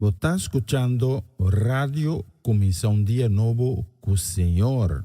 Bo ta skuchando Radio Kuminsá un Dia Nobo ku Señor.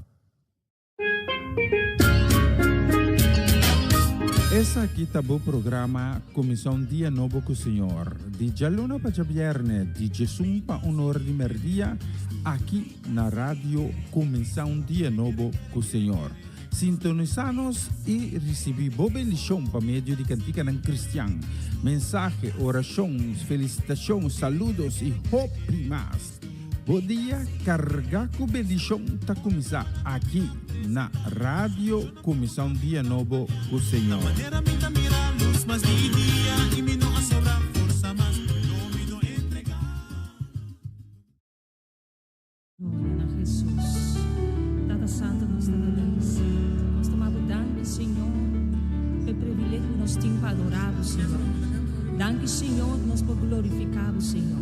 Esaki ta bo programa Kuminsá un Dia Nobo ku Señor, di djaluna pa djabièrnè, di djesun pa un or di mèrdia, aki na Radio Kuminsá un Dia Nobo ku Señor. Sintonisá nos i risibí bo bendishon pa medio di kantikanan kristian, mensahe, orashon, felisitashon, saludos i hopi mas. Bo dia kargá ku bendishon ta kuminsá aki na Radio Kuminsá un Dia Nobo ku Señor. Gloria na Jesus. Tata Santo nos ta bendicido. Nos ta mabo danki Señor pa e privilegio nos tin pa adora bo Señor. Danki Señor nos por glorifica bo Señor.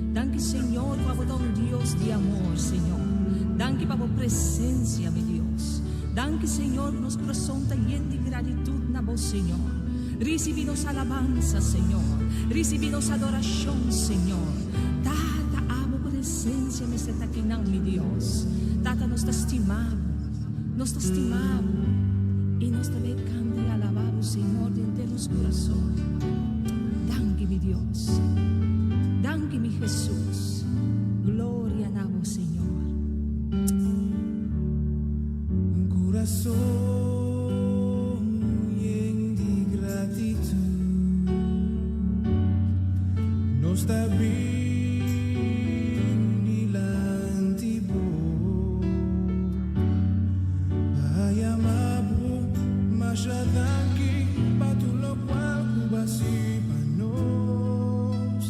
Danki Señor cu abo ta un Dios di amor Señor. Danki pa bo presencia mi Dios. Danki Señor nos curason ta yen di gratitud na bo Señor. Ricibi nos alabanza Señor. Ricibi nos adoracion Señor. Tata abo presencia mester ta kinan mi Dios. Tata nos ta stima bo, nos ta stima bo y nos ta bay canta y alaba bo Señor di henter nos curason. Danki mi Dios, danki mi Jesus, gloria na bo Señor. Un curason yen di gratitud nos ta bin dilanti bo pa yama bo masha danki pa tur locual cu bo a haci pa nos.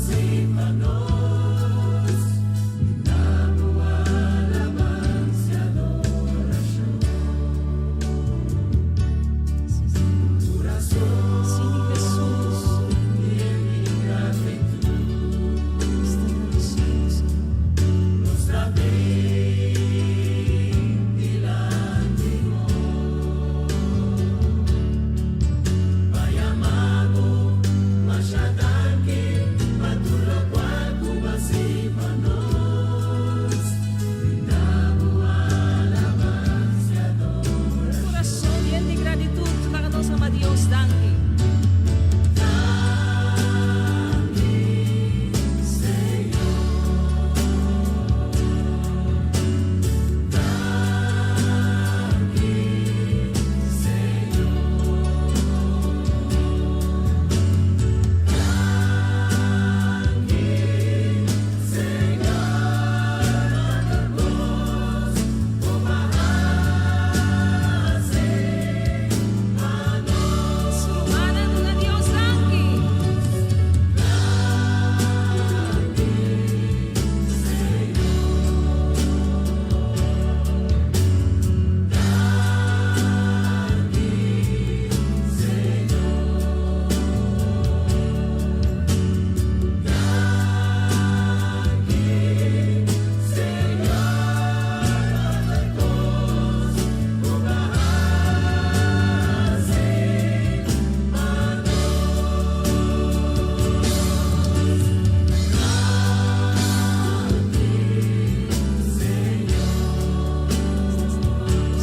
Sí, mi Jesús. Nos ta gradisido, Señor. Kurason yen di gratitut pa nos ama Dios, danki. Rumannan, duna Dios danki.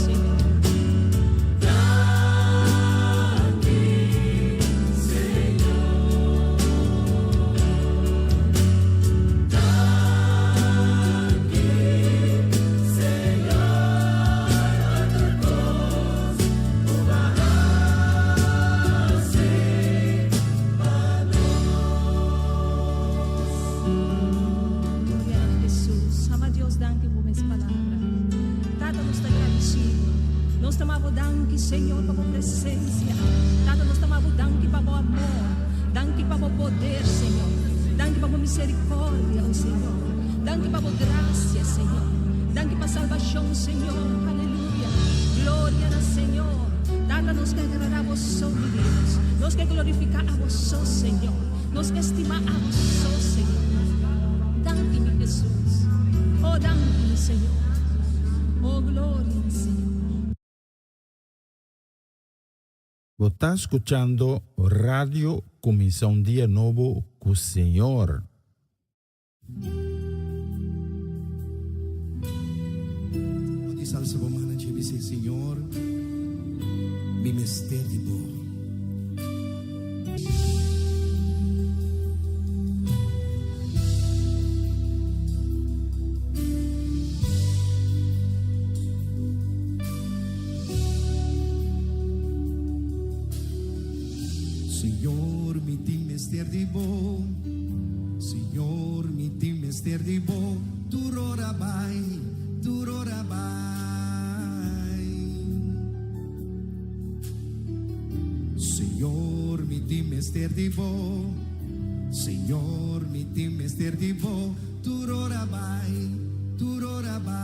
Señor. Gloria na Jesus. Ama Dios, danki pa mes palabra. Tata, nos ta gradisido. Nos ta yama danki, Señor, pa bo presensia. Tata, nos ta yama danki pa bo amor. Danki pa bo poder, Señor. Danki pa bo miserikòrdia, oh Señor. Danki pa bo grasia, Señor. Danki pa salbashon, Señor. Aleluya. Gloria na Señor. Tata, nos ke agradá bo, mi Dios. Nos ke glorifiká abo, Señor. Nos ke stima abo, Señor. Danki, mi Jesus. Oh, danki, mi Señor. Oh, gloria na Señor. Bo ta skuchando Radio Kuminsá un Dia Nobo ku Señor. Bo di alsa bo man dje bis'é, Señor, mi mester di bo. Señor, mi tin mester di bo. Señor, mi tin mester di bo. Tur ora bai, tur ora bai. Señor, mi tin mester di bo. Señor, mi tin mester di bo. Tur ora bai, tur ora bai.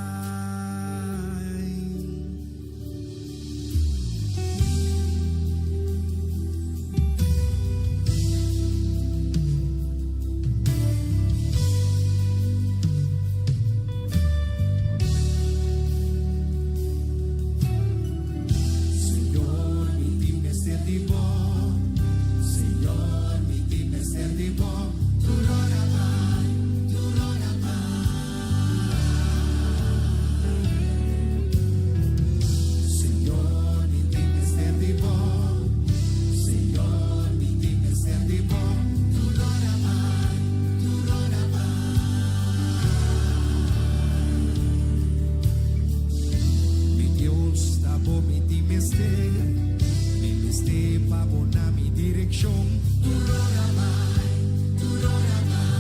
Señor, mi tin mester di bo. Señor, mi tin mester di bo. Tur ora bai, tur ora bai. Señor, mi tin mester di bo. Señor, mi tin mester di bo. Tur ora bai, tur ora bai. Mi Dios, ta bo mi tin mester. Mi mester pa bo na mi direkshon. Tur ora bai, tur ora bai.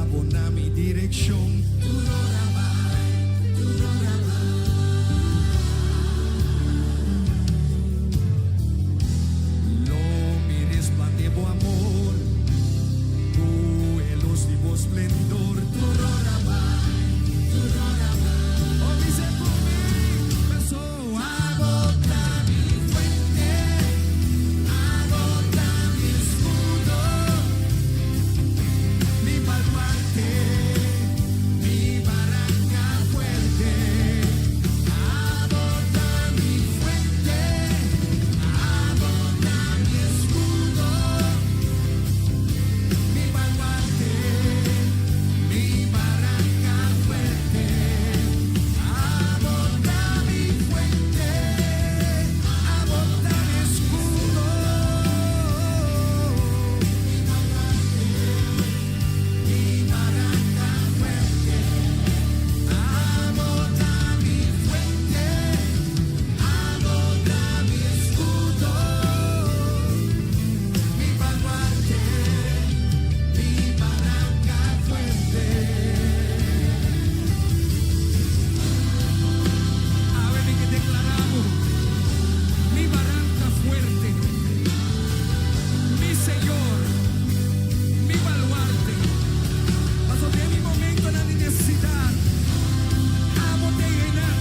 Abo na mi direkshon Tur ora bai, tur ora bai Lo mi resplandé bo amor Ku e lus di bo splendor Tur ora bai, tur ora bai Oh bisa ku mi Paso abo ta mi fuente Abo ta mi escudo Mi baluarte Mi baranca fuerte Abo ta mi fuente Abo ta mi escudo Mi baluarte Mi baranca fuerte Abo ta mi fuente Abo ta mi escudo Mi baluarte Mi baranca fuerte Abo ta mi fuente Abo ta mi escudo Mi baluarte Mi baranca fuerte Awe mi ke deklará bo Mi baranca fuerte Mi Señor Mi baluarte Pasobra den mi momentonan di nesesidat Abo ta einan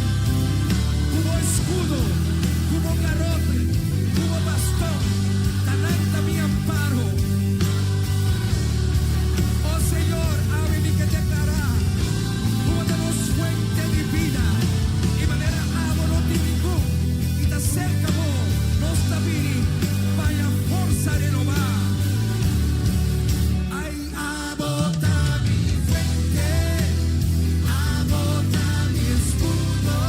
Ku bo escudo Ku bo garote Ku bo baston Ta nan ta mi amparo O Señor awe mi ke deklará Ku bo ta nos fuente di bida I manera abo no tin ningun I ta serka bo nos ta bini pa haña forsa renobá. Ai, abo ta mi fuente, abo ta mi escudo,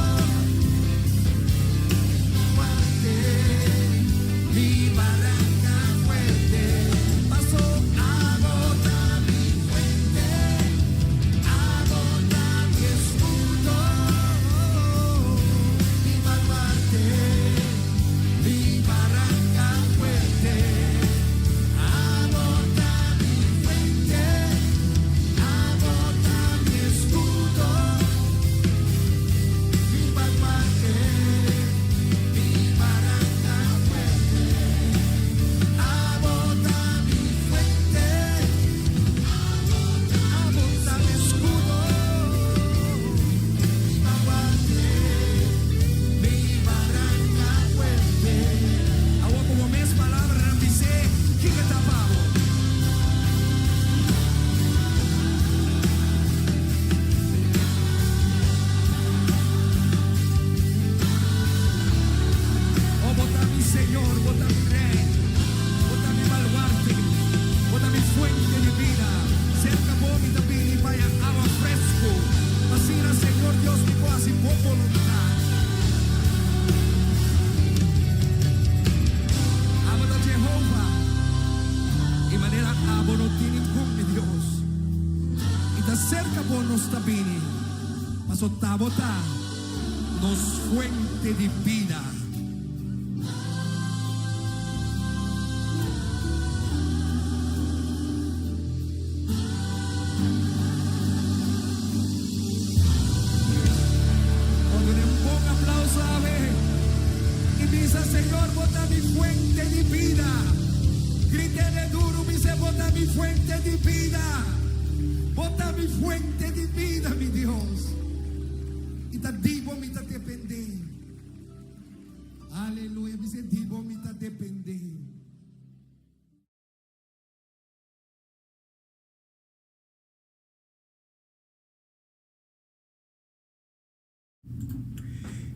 fuerte, mi baranca fuerte. Paso, abo ta mi fuente, abo ta mi escudo, mi baluarte, mi baranca fuerte. Abo ta mi fuente, abo ta mi escudo, mi baluarte, mi baranca fuerte. Abo ta mi fuente, abo ta mi escudo, mi baluarte, mi baranca fuerte. Awor ku bo mes palabranan bis'é, Kiko ta pa bo? Oh, bo ta mi Señor, bo ta mi Rey, bo ta mi baluarte, bo ta mi fuente di bida. Serka bo mi ta bini pa haña awa fresku. Asina, Señor Dios, mi por hasi bo boluntat. Abo ta Jehova, i manera abo no tin ningun, mi Dios. I ta serka bo nos ta bini, paso ta bo ta nos fuente di bida. Bo duna un bon aplauso awe i bisa, Señor, bo ta mi fuente di bida. Grit'e duru, bisa, Bo ta mi fuente di bida. Bo ta mi fuente di bida, mi Dios. I ta di bo mi ta dependé. Aleluya, bisa, di bo mi ta dependé.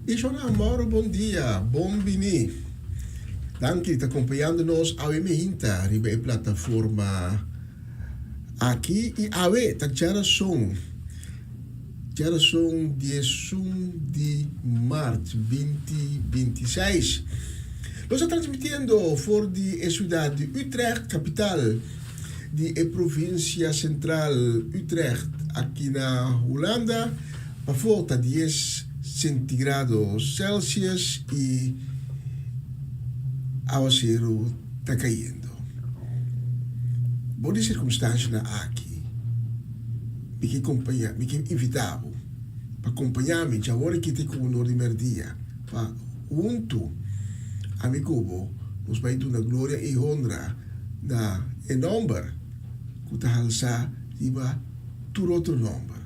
Ishona Mauro bon dia, bon bini. Danki ta acompañando nos awe mehinta riba e plataforma aki y awe ta djarason, djarason diesun di maart binti binti seis. Nos ta transmitiendo for di e ciudad di Utrecht, capital di e provincia central Utrecht aki na Hulanda. Pafó ta dies centigrado Celsius y awaceru ta cayendo. Bo di circunstancianan aki. Mi ke kompañá, mi ke invitá bo pa kompañá mi djawor aki te ku unor di mèrdia pa huntu ami ku bo nos bai duna gloria i honra na e nòmber ku ta halsá riba tur otro nòmber,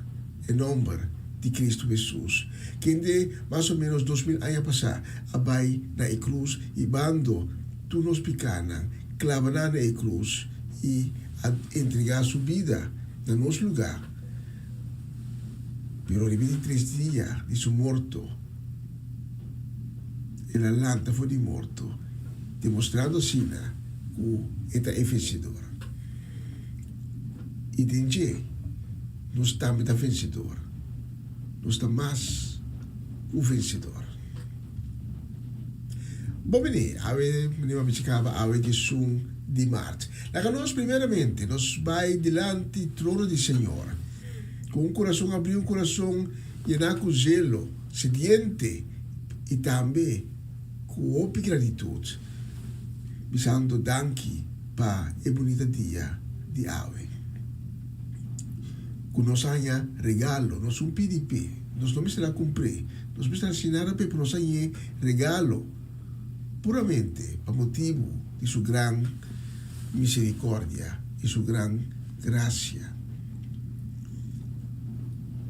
e nòmber di Kristu Hesus, kende mas o ménos 2000 aña pasá a bai na e krus hibando tur nos pikánan, klaba nan na e krus i a entregá su bida na nos lugá. Pero riba di tres dia di su morto, el a lanta for di morto, demostrando asina ku e ta e vensedor. I den dje, nos tambe ta vensedor. Nos ta mas ku vensedor. Bon bini, awe meneer Mami Chikaba awe diesun di mart. Laga nos primeramente nos bai dilanti trono di Señor ku un kurason abrí, un kurason yená ku zelo, sediente i tambe ku hopi gratitut, bisando danki pa e bunita dia di awe. Ku nos a haña regalo, nos un pidi p'e, nos no mester a kumpr'é, nos mester hasi nada p'e, pero nos a hañ'é regalo puramente pa motibu di su gran misericordia i su gran gracia.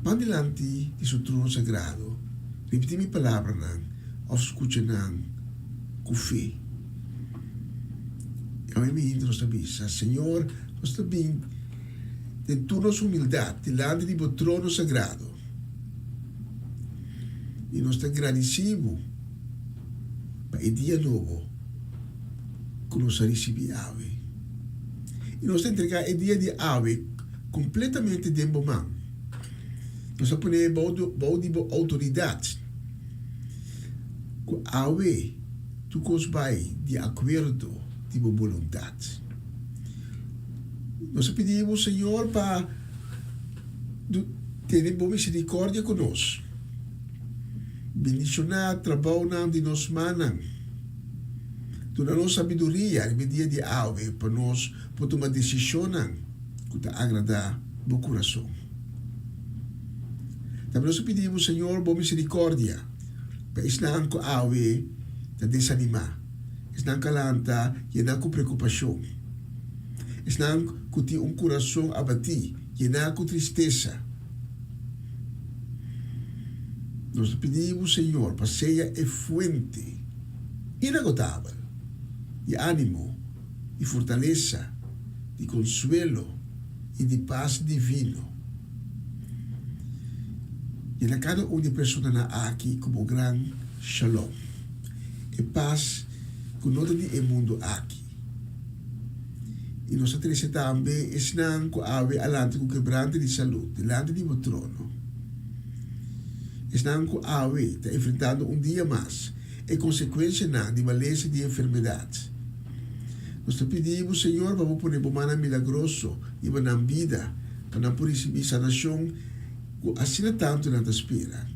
Ban dilanti di su trono sagrado, ripití mi palabranan òf skucha nan ku fe. I awe mi hende nos ta bisa, Señor, nos ta bin den tur nos humildat dilanti di bo trono sagrado, i nos ta gradisí bo pa e dia nobo ku nos a risibí awe. I nos ta entregá e dia di awe kompletamente den bo man. Nos ta pon'é bou di bo outoridat, ku awe tur kos bai di akuerdo di bo boluntat. Nos ta pidi bo, Señor, pa tene bo misericordia ku nos. Bendishoná trabounan di nos mannan. Duna nos sabiduria riba e dia di awe pa nos por tuma desishonnan ku ta agradá bo kurason. Tambe nos ta pidi bo, Señor, bo misericordia pa esnan ku awe ta desanimá, esnan ku a lanta yená ku preokupashon, esnan ku tin un kurason abatí, yená ku tristesa. Nos ta pidi bo, Señor, pa sea e fuente inagotabel di ánimo, di fortalesa, di konsuelo i di pas divino. Yena kada un di e personanan aki ku bo gran shalom, e pas ku no ta di e mundu aki. I nos ta trese tambe esnan ku awe a lanta ku kebrante di salud dilanti di bo trono, esnan ku awe ta enfrentando un dia mas e konsekuensianan di malesa di enfermedat. Nos ta pidi bo, Señor, pa bo pone bo mannan milagroso riba nan bida, pa nan por risibí sanashon ku asina tantu nan ta spera,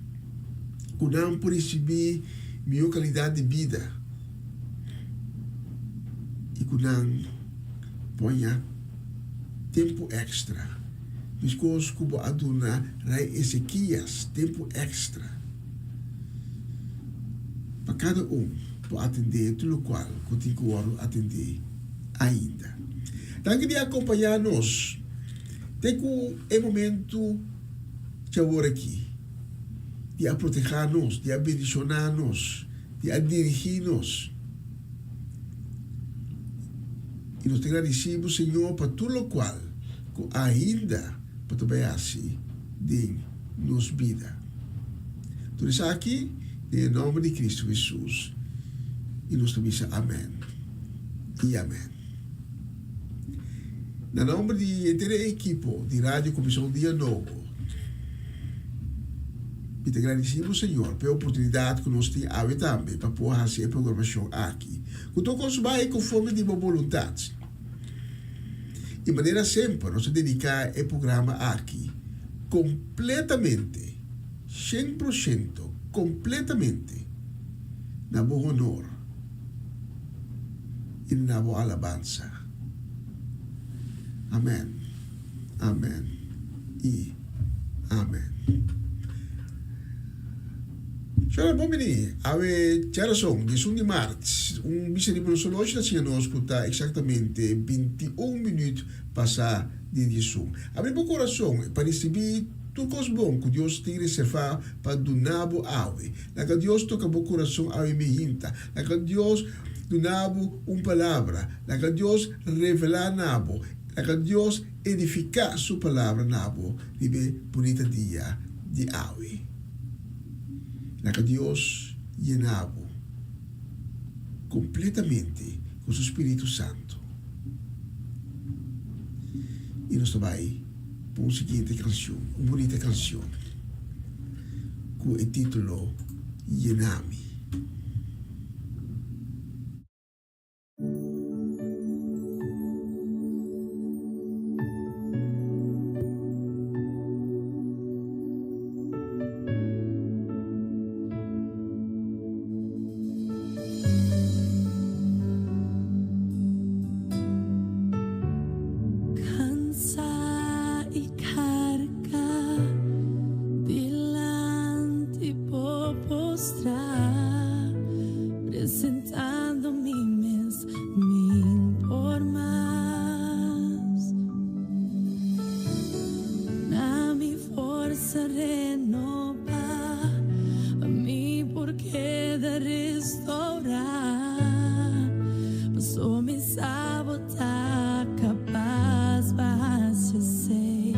ku nan por risibí mihó kalidat di bida i ku nan por haña tempu èkstra, meskos ku bo a duna Rei Ezekias tempu èkstra. Pa kada un por atendé tur lokual ku tin ku wòrdu atendé ainda. Danki di akompañá nos te ku e momentu djawor aki, di a protehá nos, di a bendishoná nos, di a dirigí nos. I nos ta gradisí bo, Señor, pa tur lokual ku ainda bo ta bai hasi den nos bida. Tur esaki den e nomber di Cristo Jesus y nos ta bisa amen y amen. Na nomber di henter e ekipo di Radio Comision Dia Nobo mi ta gradeci bo Señor pa e oportunidad cu nos tin awe tambe pa por haci e programacion aki cu tur cos bay conforme di bo boluntad. Y manera semper nos ta dedica e programa aki completamente, 100% completamente, na bo honor y na bo alabansa. Amen, amen y. Shona bon bini. Awe djarason, 11 di mart, un bisa riba nos oloshi ta siña nos ku ta eksaktamente 21 minüt pasá di 11. Abri bo kurason pa risibí tur kos bon ku Dios tin reservá pa duna bo awe. Laga Dios toka bo kurason awe mihinta. Laga Dios duna bo un palabra. Laga Dios revelá na bo. Laga Dios edifiká su palabra na bo riba e bunita dia di awe. Laga Dios yena bo kompletamente ku su Spiritu Santu. I nos ta bai pa un siguiente kanshon, un bunita kanshon ku e título Yena Mi. Cansa y carga dilanti bo postra, presentando mi mes min por mas. Na mi forsa renoba, pa mi por keda restaura. Paso mi sa bo ta capas pa haci esey.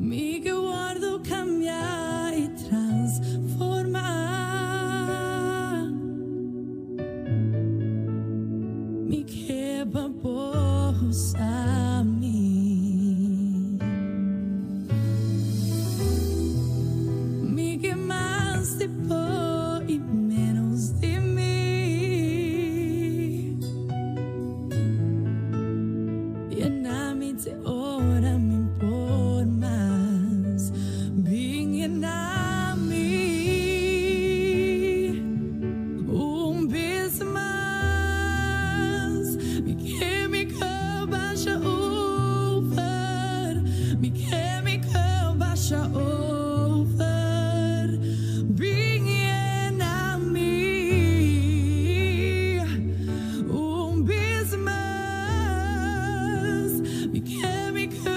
Mi ke wordo cambia y transforma. Mi ke pa bo usa mi. Mi ke mas di bo y menos di mi. Yena mi te ora mi por mas. Bin yena mi un bes mas. Mi ke mi cup basha over. Mi ke mi cup basha over. Bin yena mi un bes mas. Mi ke mi cup.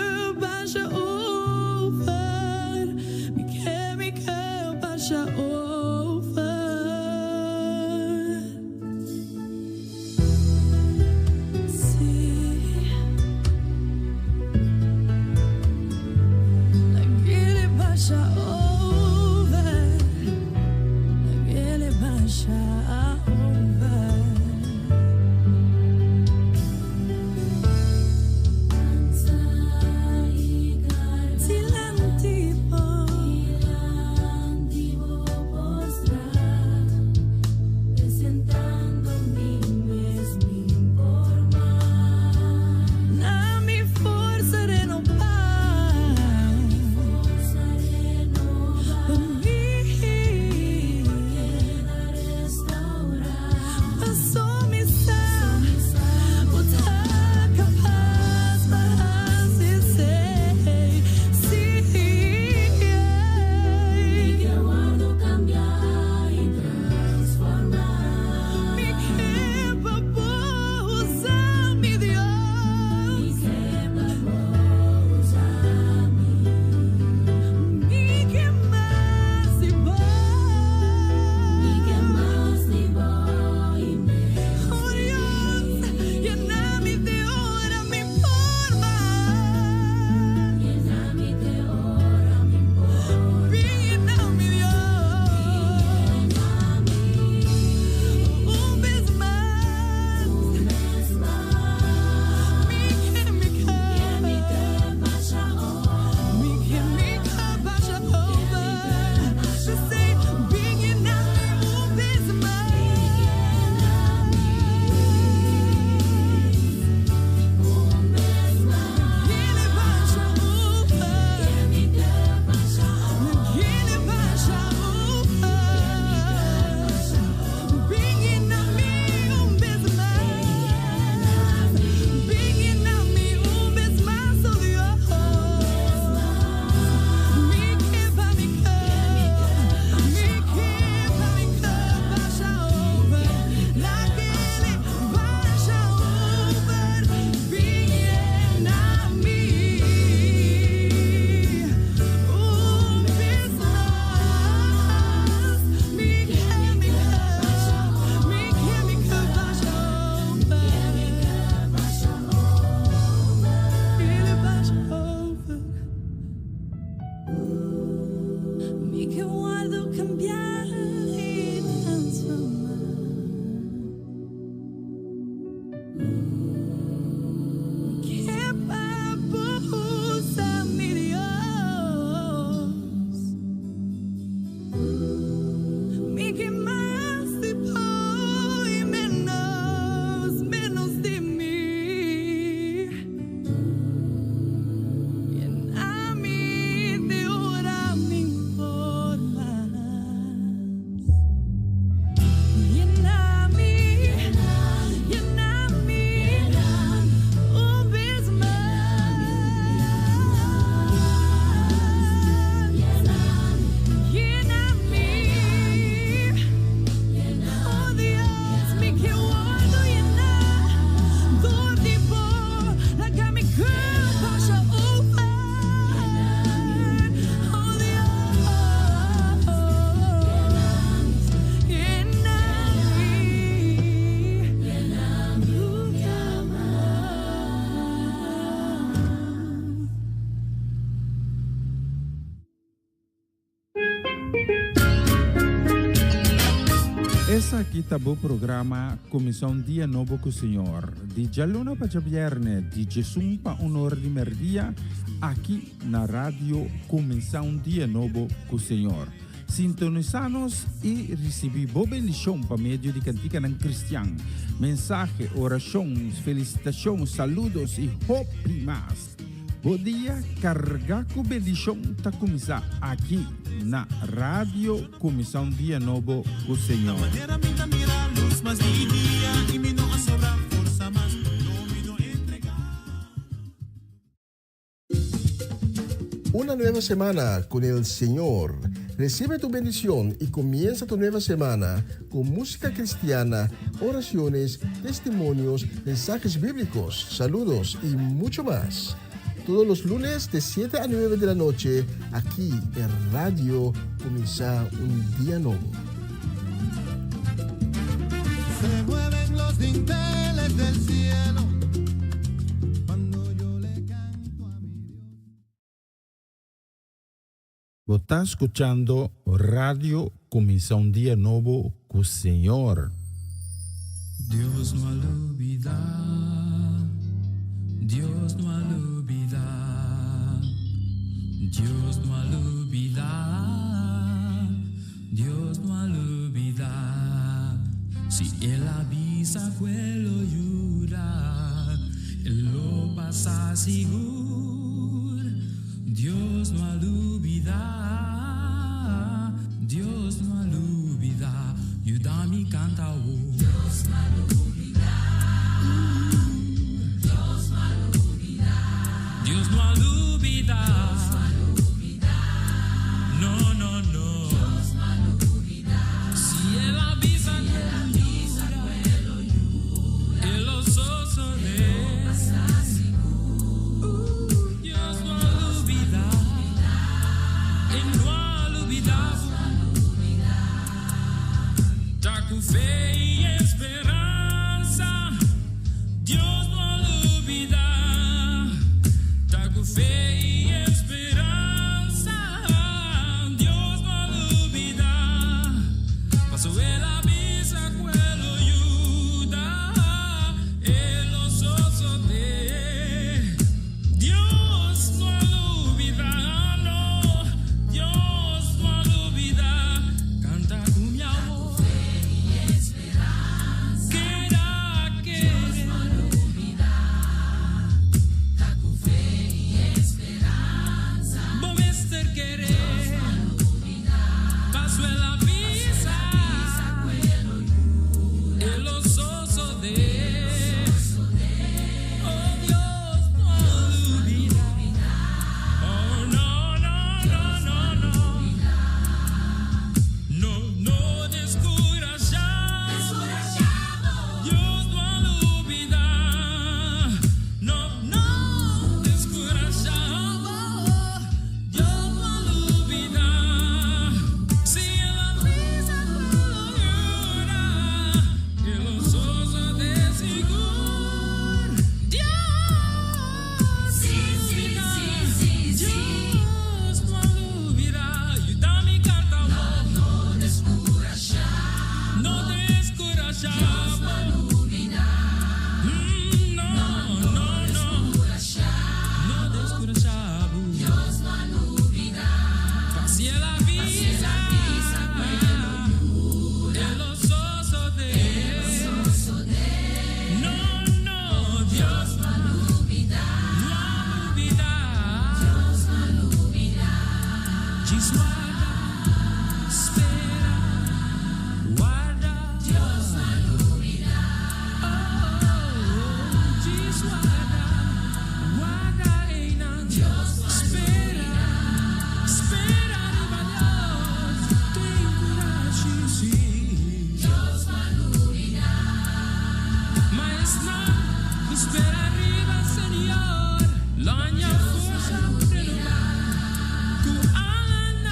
Esaki ta bo programa Kuminsá un Dia Nobo ku Señor, di djaluna pa djabièrnè di djesun pa un or di mèrdia, aki na Radio Kuminsá un Dia Nobo ku Señor. Sintonisá nos i risibí bo bendishon pa medio di kantikanan kristian, mensahe, orashon, felisitashon, saludos i hopi mas. Bo dia kargá ku bendishon ta kuminsá aki na Radio Kuminsá un Dia Nobo ku Señor. Una nueva semana con el Señor. Recibe tu bendición y comienza tu nueva semana con música cristiana, oraciones, testimonios, mensajes bíblicos, saludos y mucho más. Todos los lunes de 7 a 9 de la noche, aquí en Radio Comienza un Día Nuevo. Se mueven los dinteles del cielo cuando yo le canto a mi Dios. Bo ta skuchando Radio Kuminsá un Dia Nobo ku Señor. Dios no a lubida, Dios no a lubida, Dios no a lubida, Dios no a lubida. Si El a bisa ku E lo yuda, E lo pasa sigur. Dios no a lubida, Dios no a lubida. Yuda mi kanta oh. Dios no a lubida, Dios no a lubida. Dios no a lubida. Dios no a lubida. No, no, no. Dios no a lubida. Si El a bisa ku E lo yuda, E lo sosodé. E lo pasa sigur. Dios no a lubida. E no a lubida. Dios no a lubida. Ta ku fe i speransa. Dios no a lubida. Ta ku fe i speransa. Dios no a lubida. Paso El a bisa ku E lo yuda. E lo sosodé. Dios no a lubida, no. Dios no a lubida. Kanta ku mi awor. Keda kere. Dios no a lubida. Ta ku fe i speransa. Bo mester kere. Dios no a lubida. Paso El a bisa. Ku E lo yuda. E lo sosodé. Oh Dios no a lubida. Oh no, no, no, no, no. No, no deskurashá. Dios no a lubida. No, no deskurashá. Dios no a lubida. Si El a bisa ku E lo yuda, E lo sosodé sigur. Dios, Sí, sí, sí, sí, sí. Dios no a lubida. Yuda mi kanta No, no deskurashá. No deskurashá. Dios no a lubida. No, no, no. Deskurashá. No deskurashá. Dios no a lubida. Si El a bisa, Bisa ku E lo yuda. E lo sosodé. Sosodé. No, no, Dios no a lubida. No a lubida. Dios no a lubida. Djis warda, spera, warda. Dios no a lubida. Oh, djis warda, warda einan. Dios no a Spera, spera riba Dios. Tin kurashi, sí. Dios no a lubida. Mas esnan ku spera riba Señor, lo haña forsa renobá. Ku alanan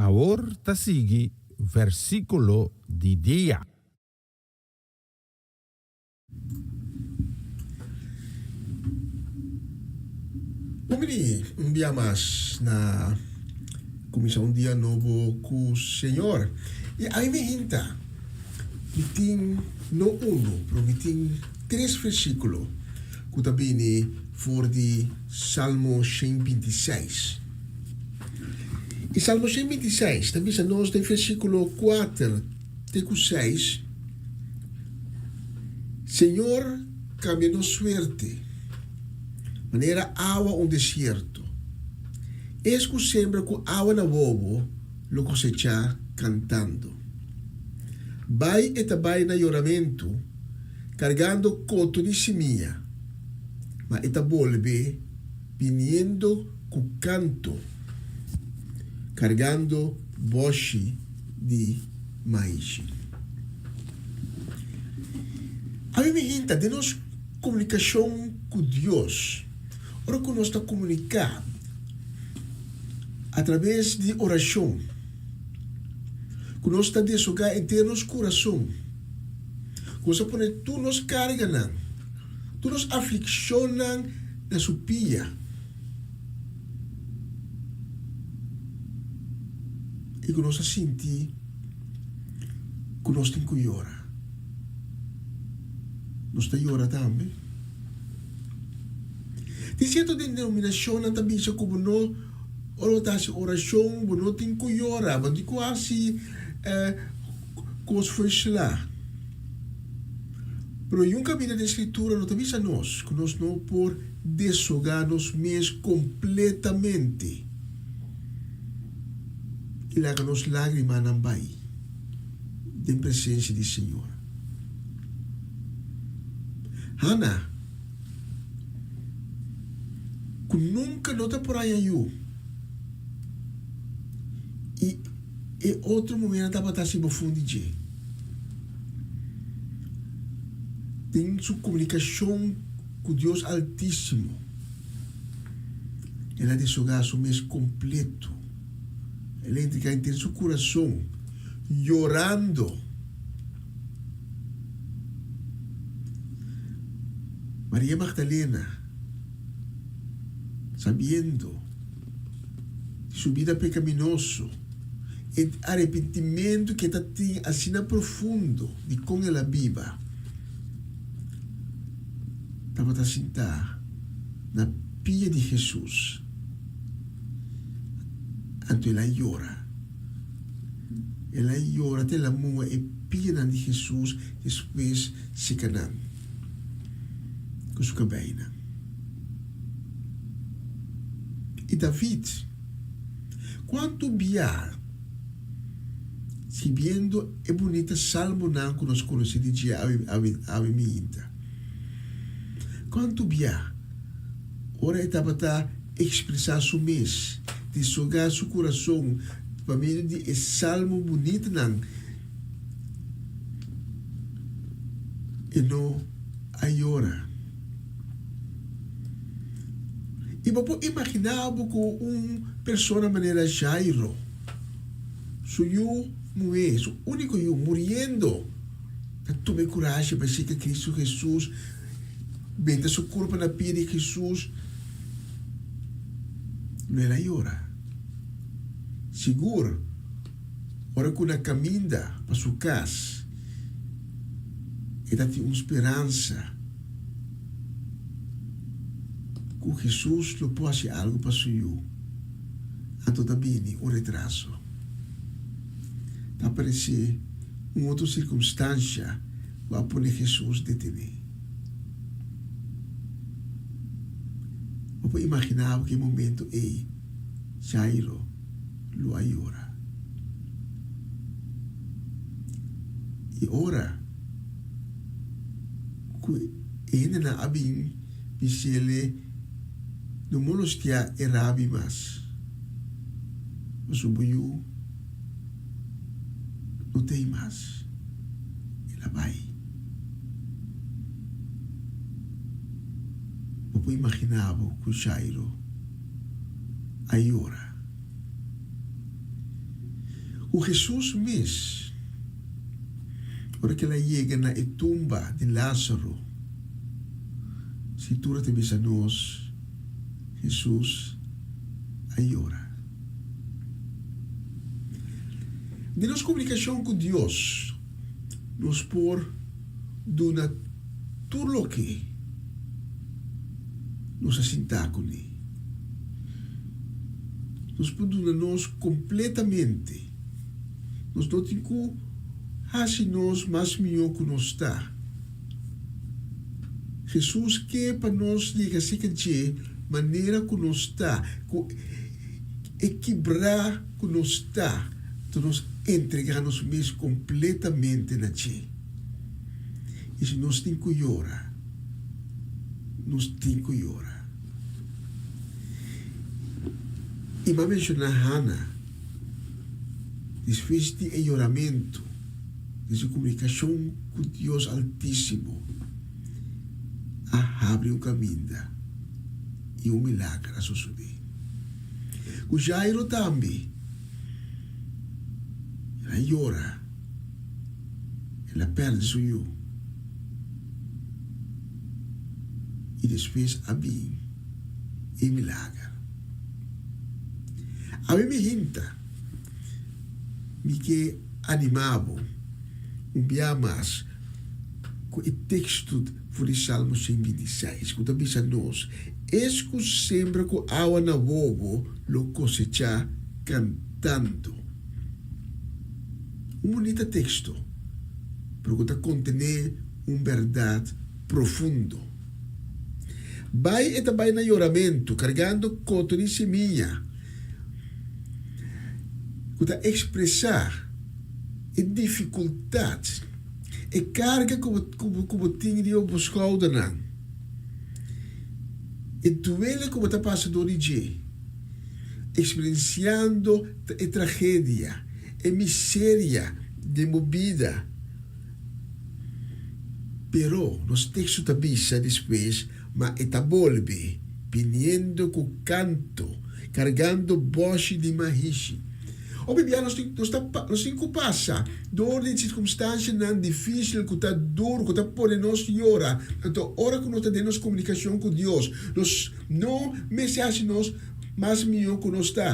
Awor ta sigui versíkulo di dia. Bon bini un bia mas na kuminsá un dia nobo ku Señor. I ai mi hinta, mi tin no unu, pero mi tin tres versíkulo ku ta bini for di Salmo 126. I Salmo 126 ta bisa nos den versíkulo kuater te ku seis, Señor kambia nos suerte manera awa un desierto. Es ku sembra ku awa na wowo lo kosechá kantando. Bai e ta bai na yoramentu kargando koto di simia, ma e ta bolbe biniendo ku kanto, kargando bòshi di maishi. Ami mi hinta den nos komunikashon ku Dios, ora ku nos ta komuniká atraves di orashon, ku nos ta deshogá henter nos kurason, ku nos ta pone tur nos karganan, tur nos aflikshonnan na su pia. I ku nos a sinti ku nos tin ku yora. Nos ta yora tambe. Tin sierto denominashonnan ta bisa ku bo no, ora bo ta hasi orashon, bo no tin ku yora, bo no tin ku hasi kos fursla. Pero yun kaminda den Skritura no ta bisa nos ku nos no por deshogá nos mes kompletamente i laga nos lágrimanan bai den presensia di Señor. Hannah, ku nunka no ta por haña yu, i e otro muhénan tabata hasi bofon di dje. Den su komunikashon ku Dios Altísimo, el a deshogá su mes kompleto. El a entregá henter su kurason, yorando. Maria Magdalena, sabiendo di su bida pekaminoso, e arepentimentu ku e ta tin asina profundo di kon el a biba, tabata sintá na pia di Hesus, anto el a yora. El a yora te el a muha e pianan di Hesus, despues seka nan ku su kabeinan. I David, kuantu bia skibiendo e bunita salmonan ku nos konosé di dje awe miinta, kuantu bia ora e tabata ekspresá su mes, deshogá su kurason pa medio di e salmo bunitanan, e no a yora. I bo por imaginá bo ku un persona manera Jairo, su yu muhé, su úniko yu, muriendo, ta tuma e kurashi pa sika Kristu Hesus, benta su kurpa na pia di Hesus? Lo el a yora. Sigur, ora ku na kaminda pa su kas, e ta tin un speransa. Ku Hesus lo por hasi algu pa su yu, anto ta bini un retraso. Ta aparesé un otro sirkunstansha ku a pone Hesus detené. Bo por imaginá bo ku e momentu ei Jairo lo a yora. I ora ku e hendenan a bin bis'ele, No molestiá e rabi mas, pasobra bo yu no ta ei mas, el a bai. Bo por imaginá bo ku Jairo a yora. Ku Hesus mes, ora ku el a yega na e tumba di Lázaro, Skritura ta bisa nos, Hesus a yora. Den nos komunikashon ku Dios, nos por duna tur loke nos a sinta kuné. Nos por duna nos kompletamente. Nos no tin ku hasi nos mas mihó ku nos ta. Hesus ke pa nos yega serka dje manera ku nos ta, ku e kibrá ku nos ta, ta nos entregá nos mes kompletamente na dje. I si nos tin ku yora, nos tin ku yora. I m'a menshoná Hana despues di e yoramentu. Den su komunikashon ku Dios Altísimo a habri un kaminda i un milager a sosodé. Ku Jairo tambe, el a yora, el a pèrdè su yu i despues a bin e milager. Awe mi hinta, mi ke. Animá bo un bia mas ku e teksto for di Salmo 126 ku ta bisa nos, Es ku sembra ku awa na wowo lo kosechá kantando. Un bunita teksto, pero ku ta kontené un bèrdat profundo. Bai e ta bai na yoramentu, kargando koto di simia. Ku ta ekspresá e difikultat, e karga ku bo ku bo tin riba bo skoudernan, e duele ku bo ta pasa dor di dje, eksperensiando e tragedia, e miseria den bo bida. Pero nos teksto ta bisa despues ma e ta bolbe, biniendo ku kanto, kargando bòshi di mahishi. Hopi bia nos tin, nos ta, nos tin ku pasa dor di sirkumstansianan difísil ku ta duru, ku ta pone nos yora. Anto ora ku nos ta den nos komunikashon ku Dios, nos no mester hasi nos mas mihó ku nos ta.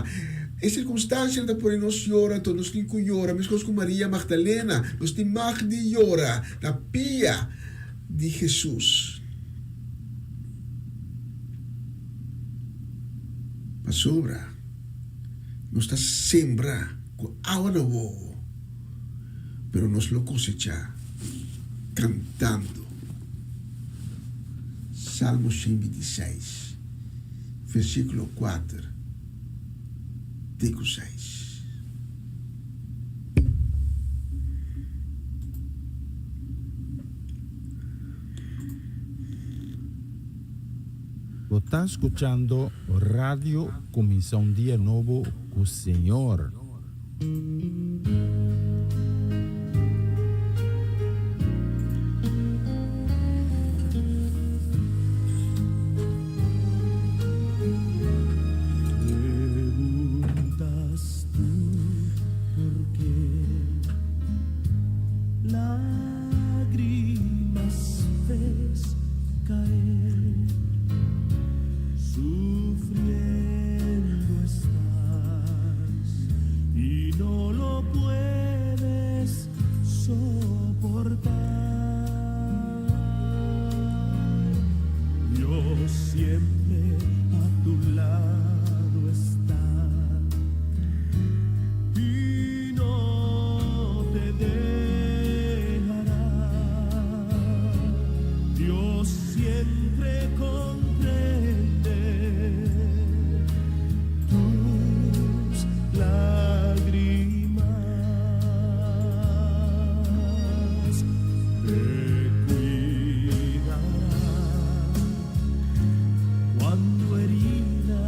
E sirkumstansianan ta pone nos yora, anto nos tin ku yora, meskos ku Maria Magdalena, nos tin mag di yora na pia di Hesus. Pasobra nos ta sembra ku awa na wowo, pero nos lo kosechá kantando. Salmo 126, versíkulo 4 te ku 6. Bo ta scuchando Radio Cuminsa un Dia Nobo cu Señor. Preguntas tú por qué Lágrimas ves caer, sufriendo estás y no lo puedes soportar. Dios siempre a tu lado está y no te dejará. Dios siempre comprende tus lágrimas. Te cuidará cuando herida.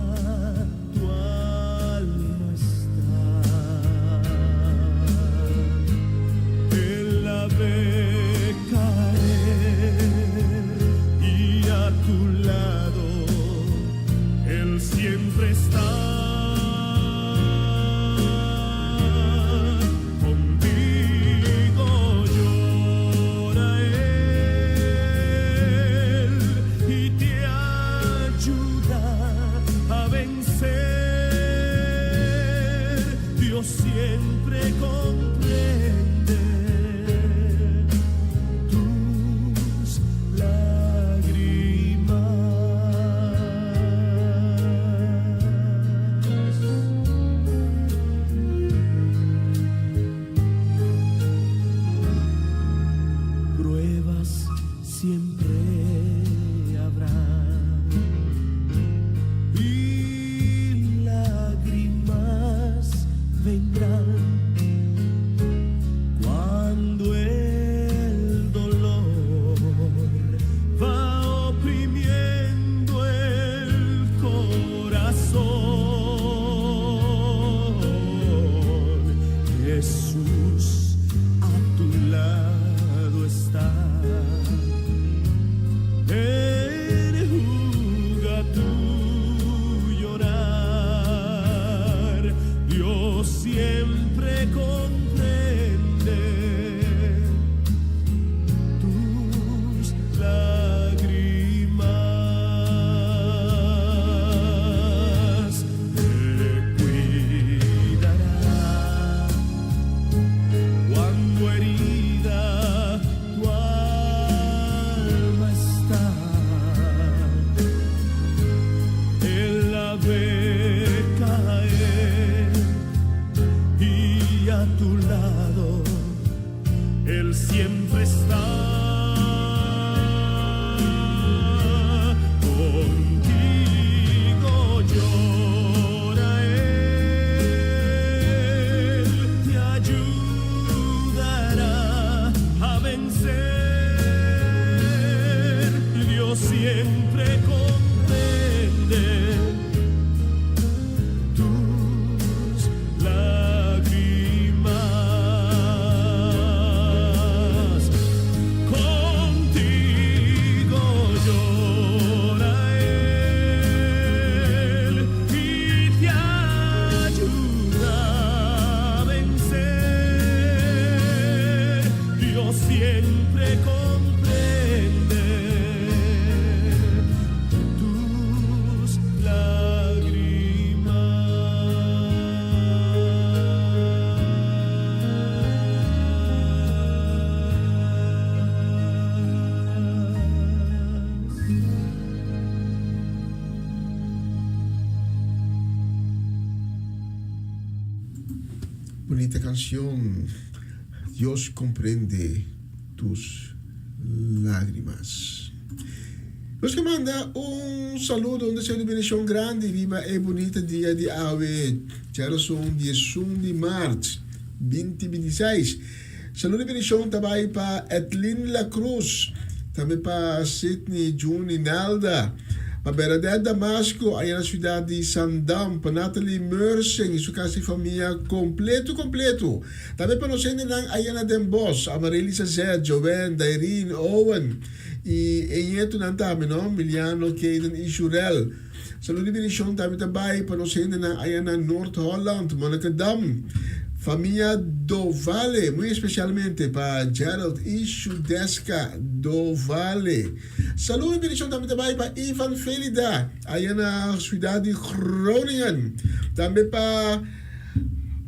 Siempre habrá y lágrimas vendrán cuando el dolor va oprimiendo el corazón. Jesús a tu lado está. Enjuga tu llorar. Dios siempre comprende tus lágrimas. Te cuidará cuando herida tu alma está. Él la ve caer y a tu lado Él siempre está. Contigo llora Él, te ayudará a vencer. Dios siempre comprende tus lágrimas. Contigo llora Él y te ayuda a vencer. Dios siempre comprende tus lágrimas. Bunita canción. Dios comprende tus lágrimas. Nos ke manda un saludo, un deseo di bendicion grandi riba e bunita dia di awe, djaroson 11 di maart 2026. Saludo di bendicion ta bai pa Edlin La Cruz, tambe pa Sidney, Juni, Nelda, pa Bernadette Damasco aya na ciudad di Sandam, pa Natalie Mersing y su casa y famia completo completo. Tambe pa nos hendenan aya na Den Bosch, Amarelisa Zet, Joanne, Dairine, Owen y e ñetonan tambe no, Miliano, Kaden y Shurel. Salud y bendicion tambe ta bay pa nos hendenan aya na Noord Holland, Monnikendam, famia Dovale, muy especialmente pa Gerald y Shudeska Dovale. Salud y bendicion tambe ta bay pa Ivan Felida aya na ciudad di Groningen. Tambe pa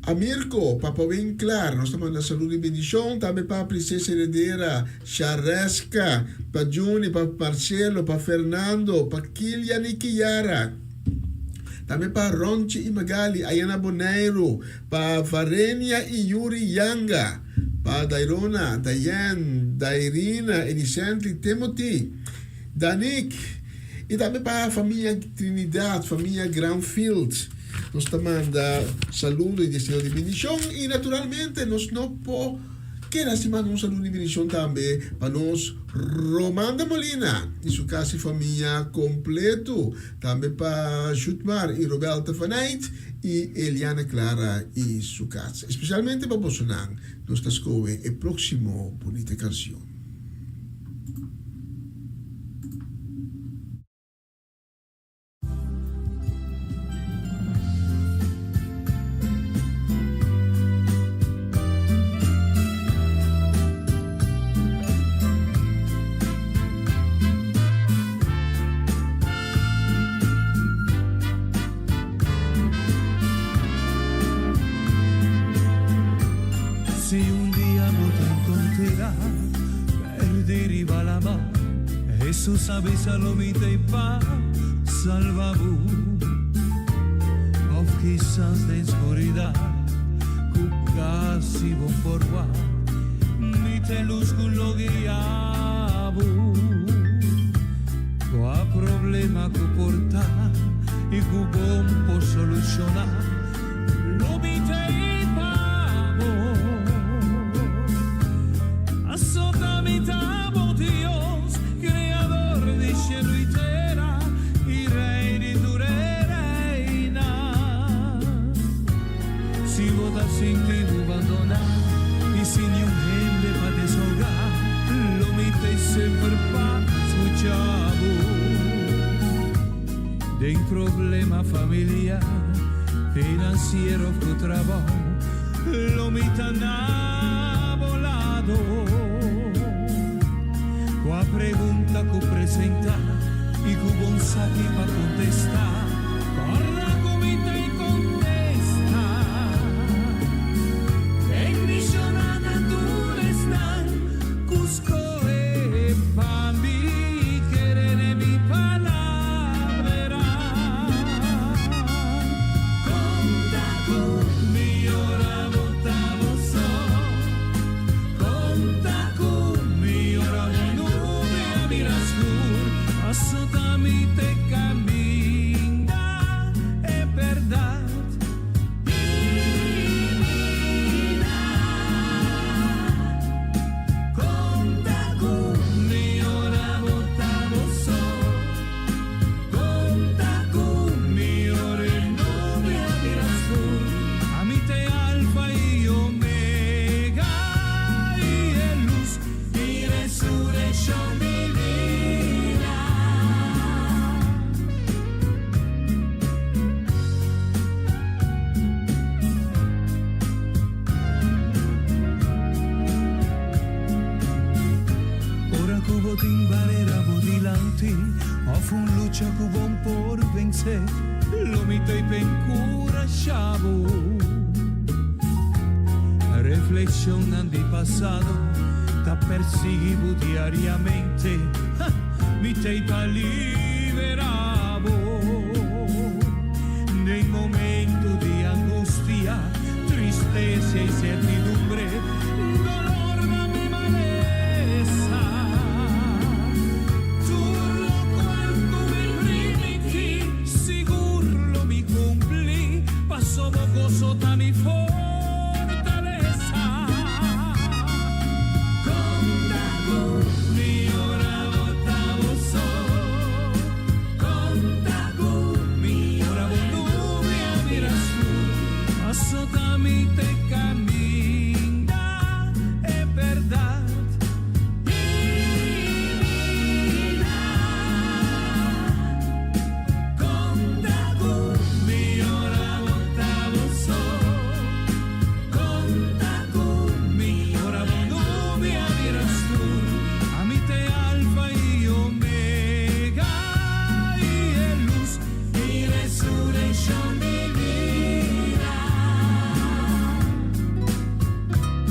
Amirko, Papa Winklar, nos ta manda salud y bendicion tambe pa Princesa Heredera, Shareska, pa Juni, pa Marcelo, pa Fernando, pa Kilian y Kiara. Tambe pa Ronchi y Magali, aya na Boneiru, pa Varenia y Yuri Yanga, pa Dairona, Diane, Dairina, Elisently, Timothy, Danik, y tambe pa famia Trinidad, famia Granfield. Nos ta manda saludo y deseo di bendicion y naturalmente nos no por keda sin manda un saludo di bendicion tambe pa nos Romanda Molina y su casa y famia completo, tambe pa Jutmar y Robelta van Eyt y Eliana Clara y su casa. Especialmente pa bosonan nos ta scohe e proximo bunita cancion. Si un dia bo ta encontra perdi riba lama, Hesus a bisa lo mi t'ei pa salba bo. Of kisas den scuridad cu casi bo por wak, mi t'e luz cu lo guia bo. problema ku por ta i ku bo por solushoná, lo mi t'ei pa bo. Pasobra mi ta bo Dios, Kreador di shelu i tera, i Rei di tur e reinan. Si bo ta sinti bo bandoná i sin niun hende pa desahogá, lo mi t'ei semper pa skucha bo. Den problema familiar, finansiero òf ku trabou, lo mi ta na bo lado. Kua pregunta ku presentá i ku bo n' sa ki pa kontestá, kòrda ku mi t'ei kontesta. Bendishoná ta tur esnan ku skohe pa mi kere den mi palabra. Konta ku mi ora bo ta bo so. Konta ku mi ora bo nubia bira skur. Pasobra mi t'e kaminda, e bèrdat i bida. Konta ku mi ora bo ta bo so. Konta ku mi ora e nubia bira skur. Ami t'e alfa i omega i e lus i resurekshon di bida. Ora ku bo tin barera bo dilanti òf un lucha ku bo n' por vense, lo mi t'ei pa enkurashá bo. Reflekshonnan di pasado ta persiguí bo diariamente, ha, mi t'ei pa liberá bo. Den momento di angustia, tristesa i insertidumbre, dolor dame malesa. Tur lokual ku mi primintí, sigur lo mi kumpli, paso bo goso ta mi fortalesa. Konta ku mi ora bo ta bo so. Konta ku mi ora bo nubia bira skur. Pasobra mi t'e kaminda, e bèrdat i bida. Konta ku mi ora bo ta bo so. Konta ku mi ora bo nubia bira skur. Ami t'e alfa i omega i e lus i resurekshon di bida.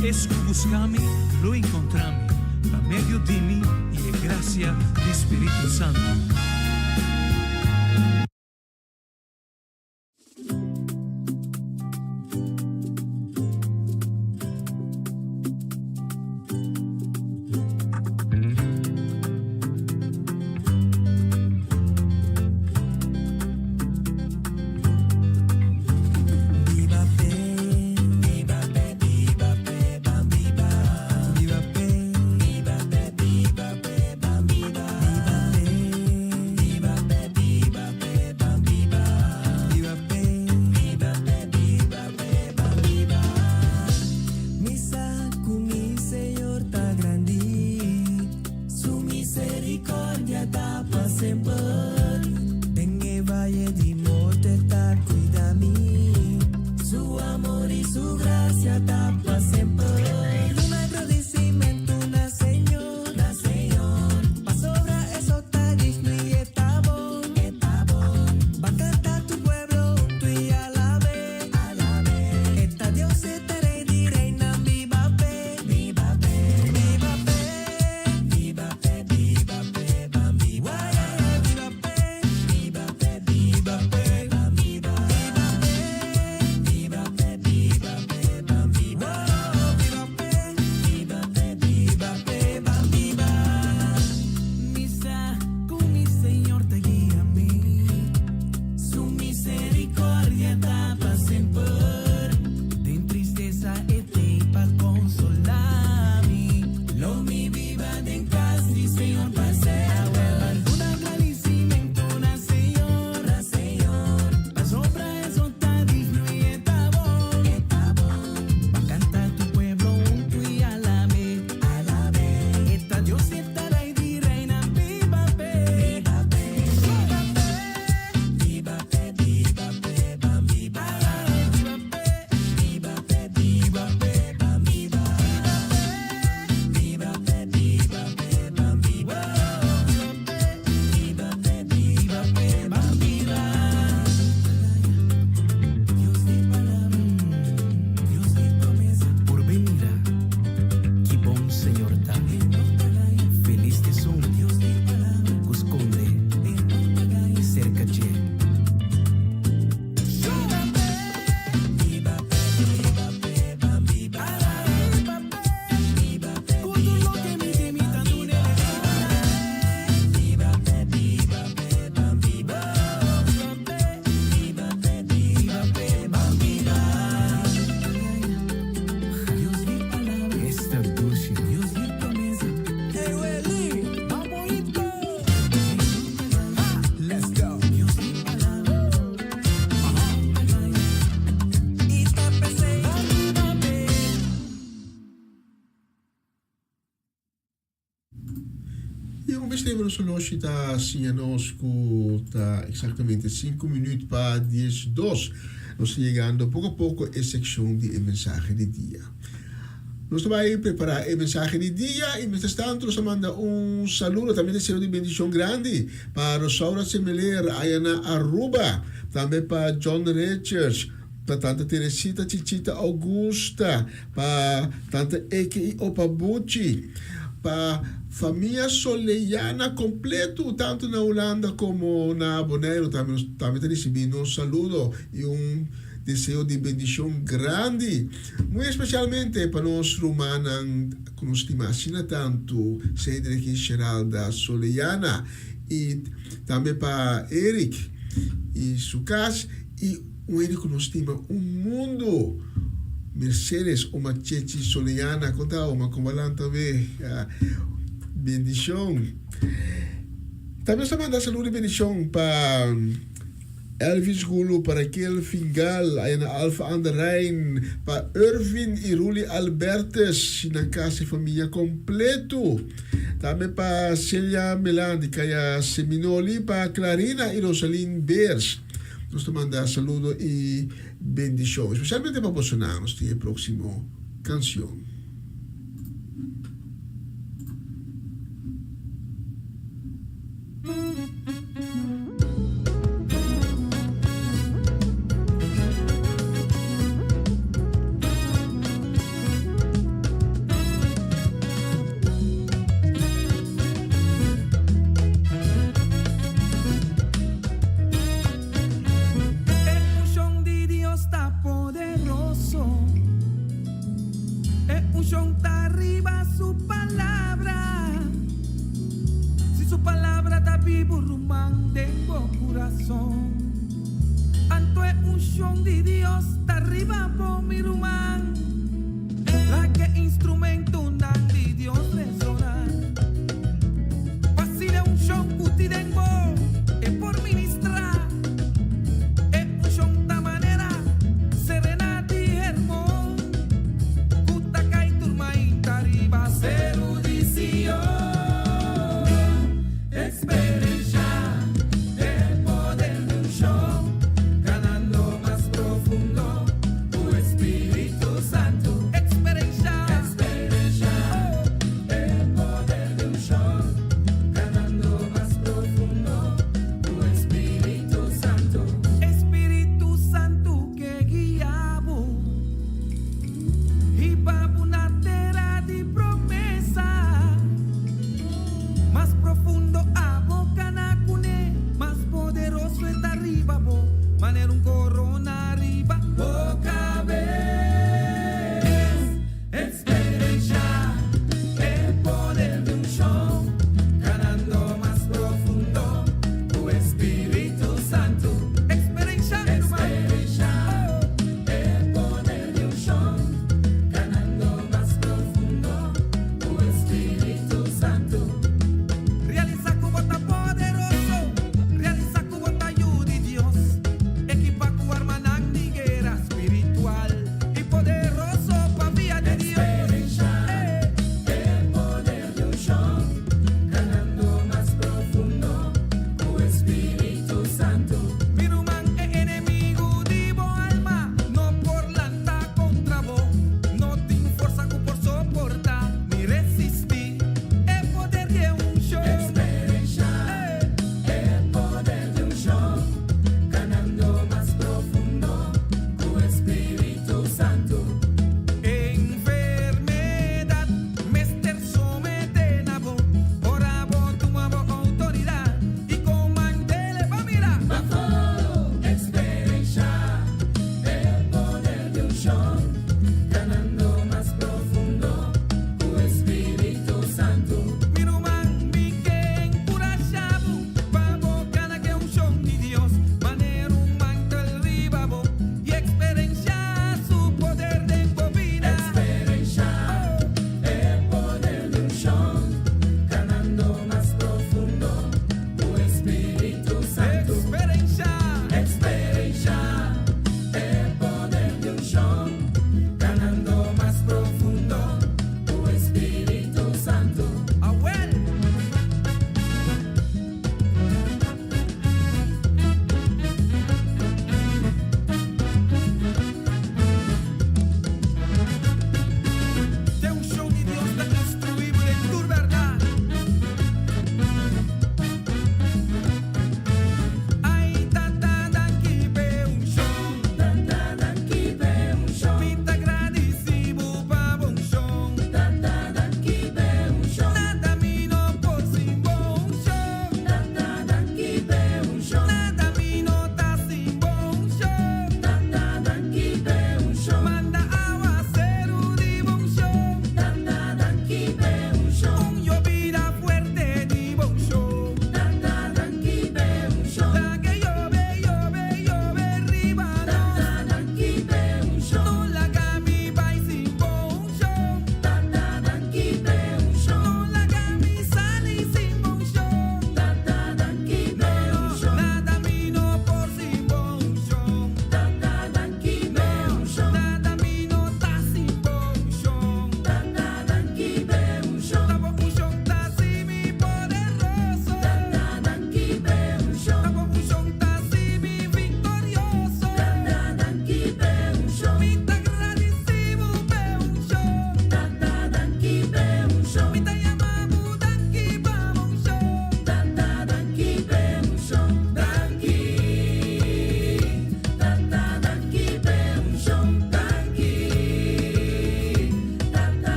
Es ku buska mi, lo enkontrá mi, pa medio di mi i e grasia di Spiritu Santu. Biba p'e, biba p'e, biba p'e, ban biba. Biba p'e, biba p'e, biba p'e, ban biba. Biba p'e. I un bes tempo nos horloshi ta siña nos ku ta eksaktamente sinku minüt pa diesdos. Nos ta yegando poko a poko e sekshon di e mensahe di dia. Nos ta bai prepará e mensahe di dia i mientras tanto nos ta manda un saludo, tambe deseo di bendishon grandi pa Rosaura Semeler aya na Aruba, tambe pa John Richards, pa Tanta Teresita Chichita Augusta, pa Tanta Eke i Opa Buchi, pa famia Soleyana kompleto tantu na Hulanda komo na Boneiru tambe nos tambe ta risibí nos saludo i un deseo di bendishon grandi. Muy especialmente pa nos rumannan cu nos stima asina tantu, Cedric y Sheralda Soleyana, y tambe pa Eric y su cas, y un hende cu nos stima un mundo, Mercedes Oma Chechi Soleyana. Con ta Oma? Con balan tambe? Bendicion. Tambe nos ta manda saludo y bendicion pa. Elvis Gulu pa Raquel Fingal, aya na Alphen aan de Rijn, pa Irvin y Ruli Albertus y nan casa y famia completo. Tambe pa Celia Melan di Caya Seminoli, pa Clarina y Rosalyn Beers. Nos ta manda saludo y bendicion, especialmente pa bosonan. Nos tin e proximo cancion. E unshon di Dios ta poderoso. E unshon ta riba su palabra. Si su palabra ta bibu ruman den bo kurason, anto e unshon di Dios ta riba bo, mi ruman. Laga e instrumentonan di Dios resoná. Pa asina e unshon ku tin den bo e por ministrá. E unshon ta manera serena di Hermon ku ta kai tur mainta riba seru di Sion. Eksperenshá e poder di unshon, kanando mas profundo ku e Spiritu Santu. Eksperenshá, eksperenshá.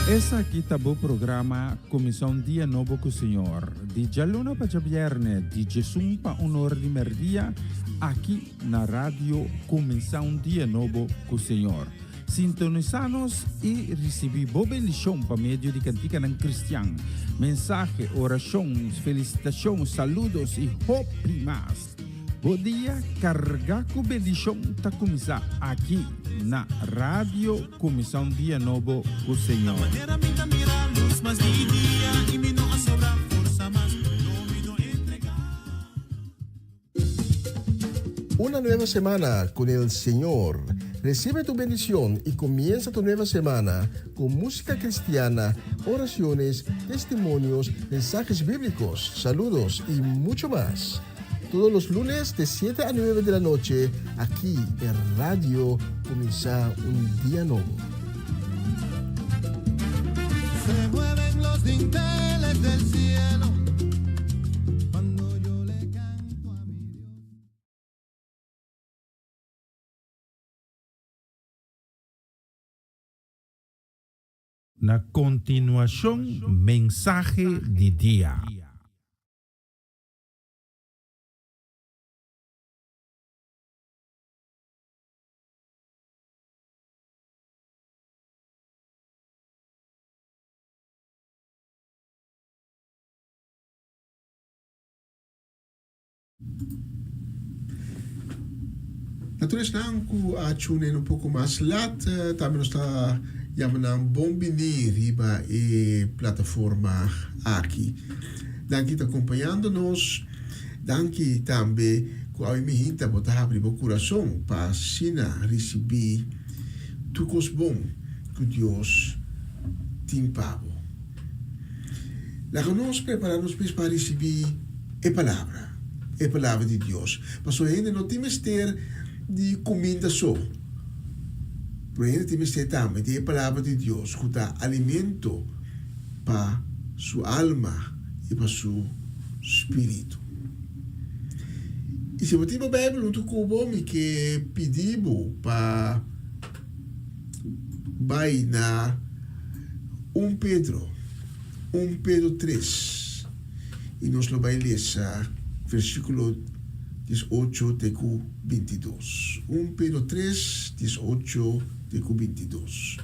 Esaki ta bo programa Kuminsá un Dia Nobo ku Señor, di djaluna pa djabièrnè, di djesun pa un or di mèrdia, aki na Radio Kuminsá un Dia Nobo ku Señor. Sintonisá nos i risibí bo bendishon pa medio di kantikanan kristian, mensahe, orashon, felisitashon, saludos i hopi mas. Bo dia kargá ku bendishon ta kuminsá aki na Radio Kuminsá un Dia Nobo ku Señor. Una nueva semana con el Señor. Recibe tu bendición y comienza tu nueva semana con música cristiana, oraciones, testimonios, mensajes bíblicos, saludos y mucho más. Todos los lunes de 7 a 9 de la noche, aquí en Radio Comienza un Día Nuevo. Se mueven los dinteles del cielo cuando yo le canto a mi Dios. Na kontinuashon mensahe di dia. Na tur esnan ku a tune in un poko mas lat, tambe nos ta yama nan bon bini riba e plataforma aki. Danki ta kompañando nos. Danki tambe ku awe mihinta bo ta habri bo kurason pa asina risibí tur kos bon ku Dios tin pa bo. Laga nos prepará nos mes pa risibí e Palabra, e Palabra di Dios. Pasobra hende no tin mester di kuminda so, pero hende tin mester tambe di e Palabra di Dios ku ta alimento pa su alma i pa su spiritu. I si bo tin bo Beibel huntu ku bo, mi ke pidi bo pa bai na un Pedro, un Pedro tres, i nos lo bai lesa versíkulo diesocho te ku bintidos. Un Pedro tres, diesocho te ku bintidos.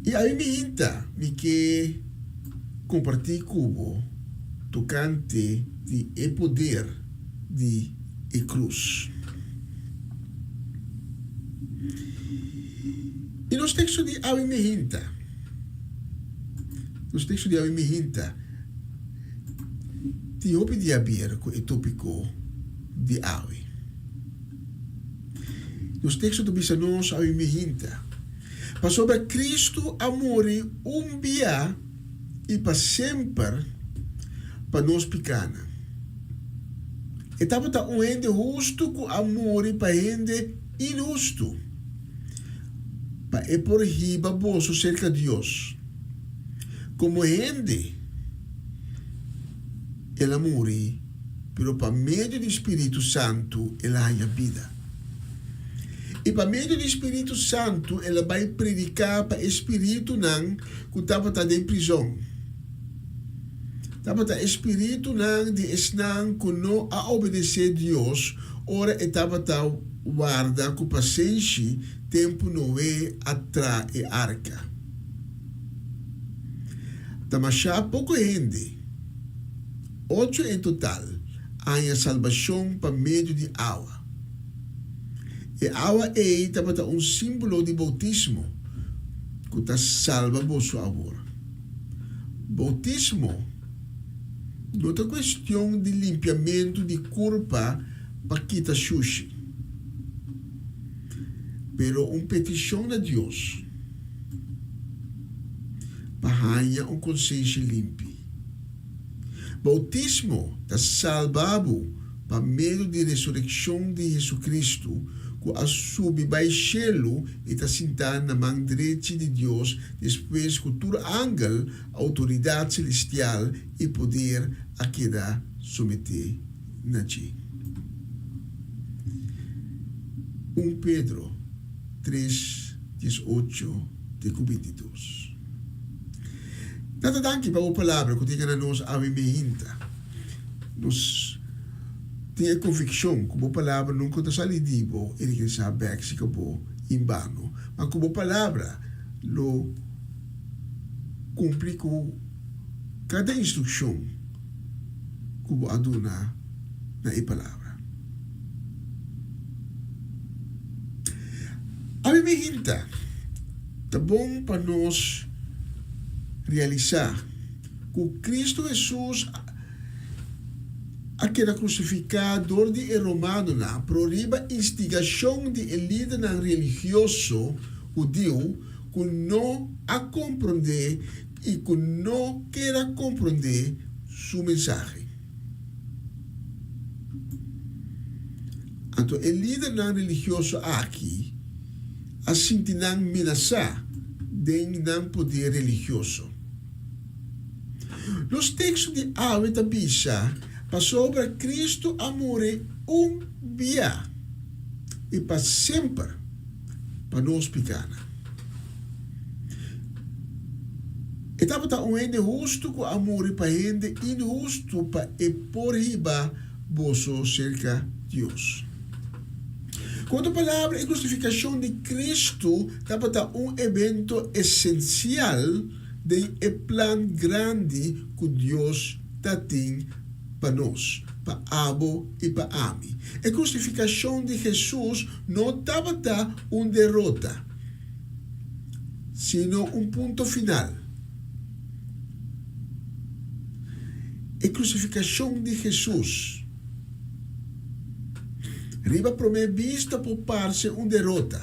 I ami mi hinta mi ke kompartí ku bo tokante di e poder di e krus. I nos teksto di awe mehinta, nos teksto di awe mehinta tin hopi di haber ku e topiko di awe. Nos teksto ta bisa nos awe mehinta, pasobra Kristu a muri un bia i pa semper pa nos pikanan. E tabata un hende hustu ku a muri pa hende inhustu, pa e por hiba boso serka Dios. Komo hende, el a muri, pero pa medio di spiritu santu el a haña bida. I pa medio di spiritu santu el a bai prediká pa e spiritunan ku tabata den prizon. Tabata e spiritunan di esnan ku no a obedesé Dios ora e tabata warda ku pasenshi tempu Noé a tra e arka. Ta mashá poko hende, ocho en total, a haña salbashon pa medio di awa. E awa ei tabata un símbolo di boutismo ku ta salba boso awor. Boutismo no ta kuestion di limpiamentu di kurpa pa kita shushi, pero un petishon na Dios pa haña un konsenshi limpi. Boutismo ta salba bo pa medio di resurekshon di Hesukristu ku a subi bai shelu i ta sintá na man drechi di Dios Despues ku tur angel, outoridat selestial i poder a keda someté na dje. Un Pedro tres, diesocho. te ku 22. Tata danki pa bo palabra ku ta yega na nos awe meinta. Nos tin e konvikshon ku bo palabra nunka ta sali di bo i regresá bèk si ka bo inbano, ma ku bo palabra lo kumpli ku kada instrukshon ku bo a duna na e palabra. Awe meinta. Ta bon pa nos realisá ku Kristu Hesus a keda krusifiká dor di e romanonan, pero riba instigashon di e lidernan religioso hudiu ku no a komprondé i ku no ker a komprondé su mensahe. Anto e lidernan religioso aki a sinti nan menasá den nan poder religioso. Nos teksto di awe ta bisa, Pasobra Kristu a muri un bia i pa semper pa nos pikánan. E tabata un hende hustu ku a muri pa hende inhustu pa e por hiba boso serka Dios. Ku otro palabra, e krusifikashon di Kristu tabata un evento esensial den e plan grandi ku Dios ta tin pa nos, pa abo i pa ami. E krusifikashon di Hesus no tabata un derota, sino un punto final. E krusifikashon di Hesus riba promé bista por parse un derota.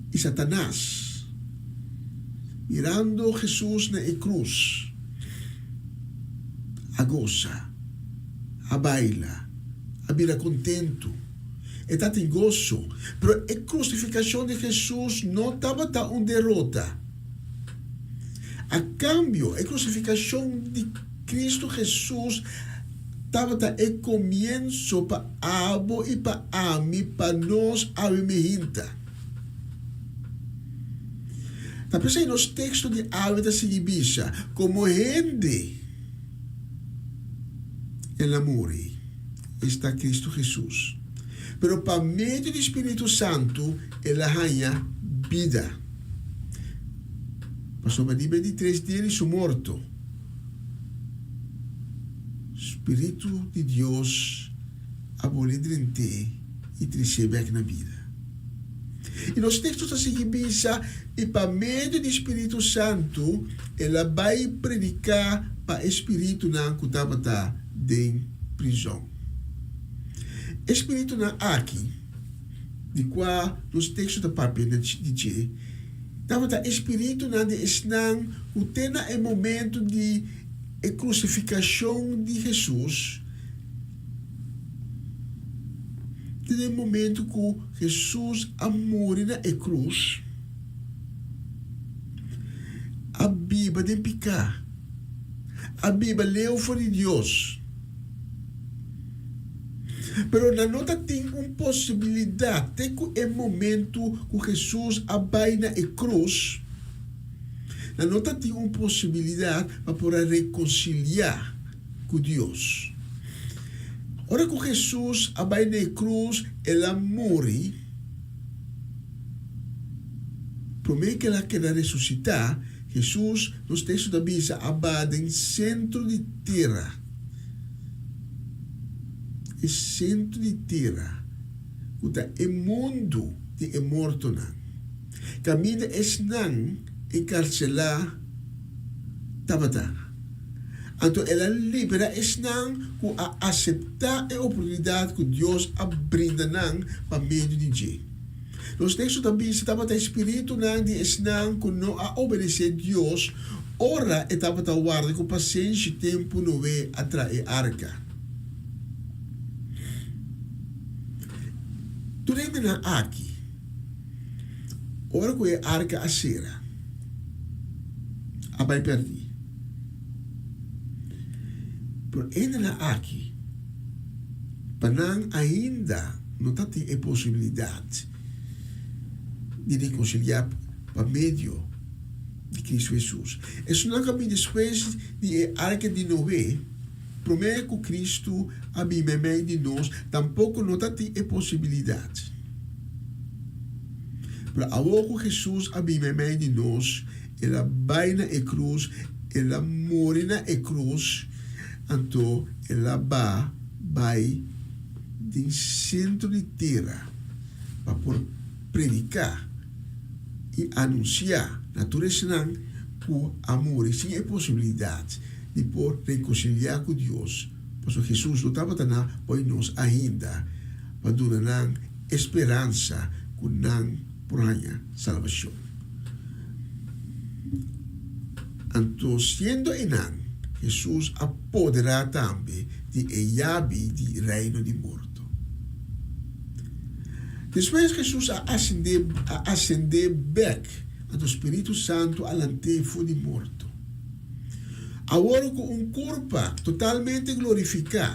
I Satanas, mirando Hesus na e krus, a gosa, a baila, a bira kontentu. E tatin goso. Pero e krusifikashon di Hesus no tabata un derota. A kambio, e krusifikashon di Kristu Hesus tabata e komienso pa abo i pa ami pa nos awe mehinta. Ta p'esei nos teksto di awe ta sigui bisa, Komo hende el a muri, esta Kristu Hesus, pero pa medio di spiritu santu el a haña bida. Pasobra riba e di tres dia di su morto, spiritu di Dios a bolbe drent'é i tres'é bèk na bida. I nos teksto ta sigui bisa, I pa medio di spiritu santu el a bai prediká pa e spiritunan ku tabata den prizòn. E spiritunan aki, di kua nos teksto ta papia di dje, tabata e spiritunan di esnan ku te na e momentu di e krusifikashon di Hesus, Te den momento ku Hesus a muri na e krus, a biba den piká, a biba leu for di Dios. Pero nan no ta tin un posibilidat te ku e momento ku Hesus a bai na e krus, nan no ta tin un posibilidat pa por a rekonsiliá ku Dios. Ora ku Hesus a bai na e krus, el a muri. Promé ku el a keda resusitá, Hesus, nos teksto ta bisa, a baha den sentro di tera. E sentro di tera, ku ta e mundu di e mortonan, kaminda esnan enkarselá tabata. Anto el a libera esnan ku a aseptá e oportunidat ku Dios a brinda nan pa medio di dje. Nos teksto ta bisa tabata e spiritunan di esnan ku no a obedesé Dios ora e tabata warda ku pasenshi tempu Noé a traha e arka. Tur hendenan aki, ora ku e arka a sera, a bai pèrdí. Pero hendenan aki, pa nan ainda no ta tin e posibilidat. di rekonsiliá pa medio di Kristu Hesus. Esunnan ku a bin despues di e arka di Noe, promé ku Kristu a bin meimei di nos, tampoko no ta tin e posibilidat. Pero awor ku Hesus a bin meimei di nos, el a bai na e krus, el a muri na e krus, anto el a ba bai den sentro di tera pa por prediká i anunsiá na tur esnan ku a muri sin e posibilidat di por rekonsiliá ku Dios, pasobra Hesus no tabata na poi nos ainda pa duna nan e speransa ku nan por haña salbashon. Anto siendo einan, Hesus a poderá tambe di e yabi di reino di morto. Despues Hesus a asendé a asendé bèk, anto Spiritu Santu a lant'é for di morto. Awor ku un kurpa totalmente glorifiká.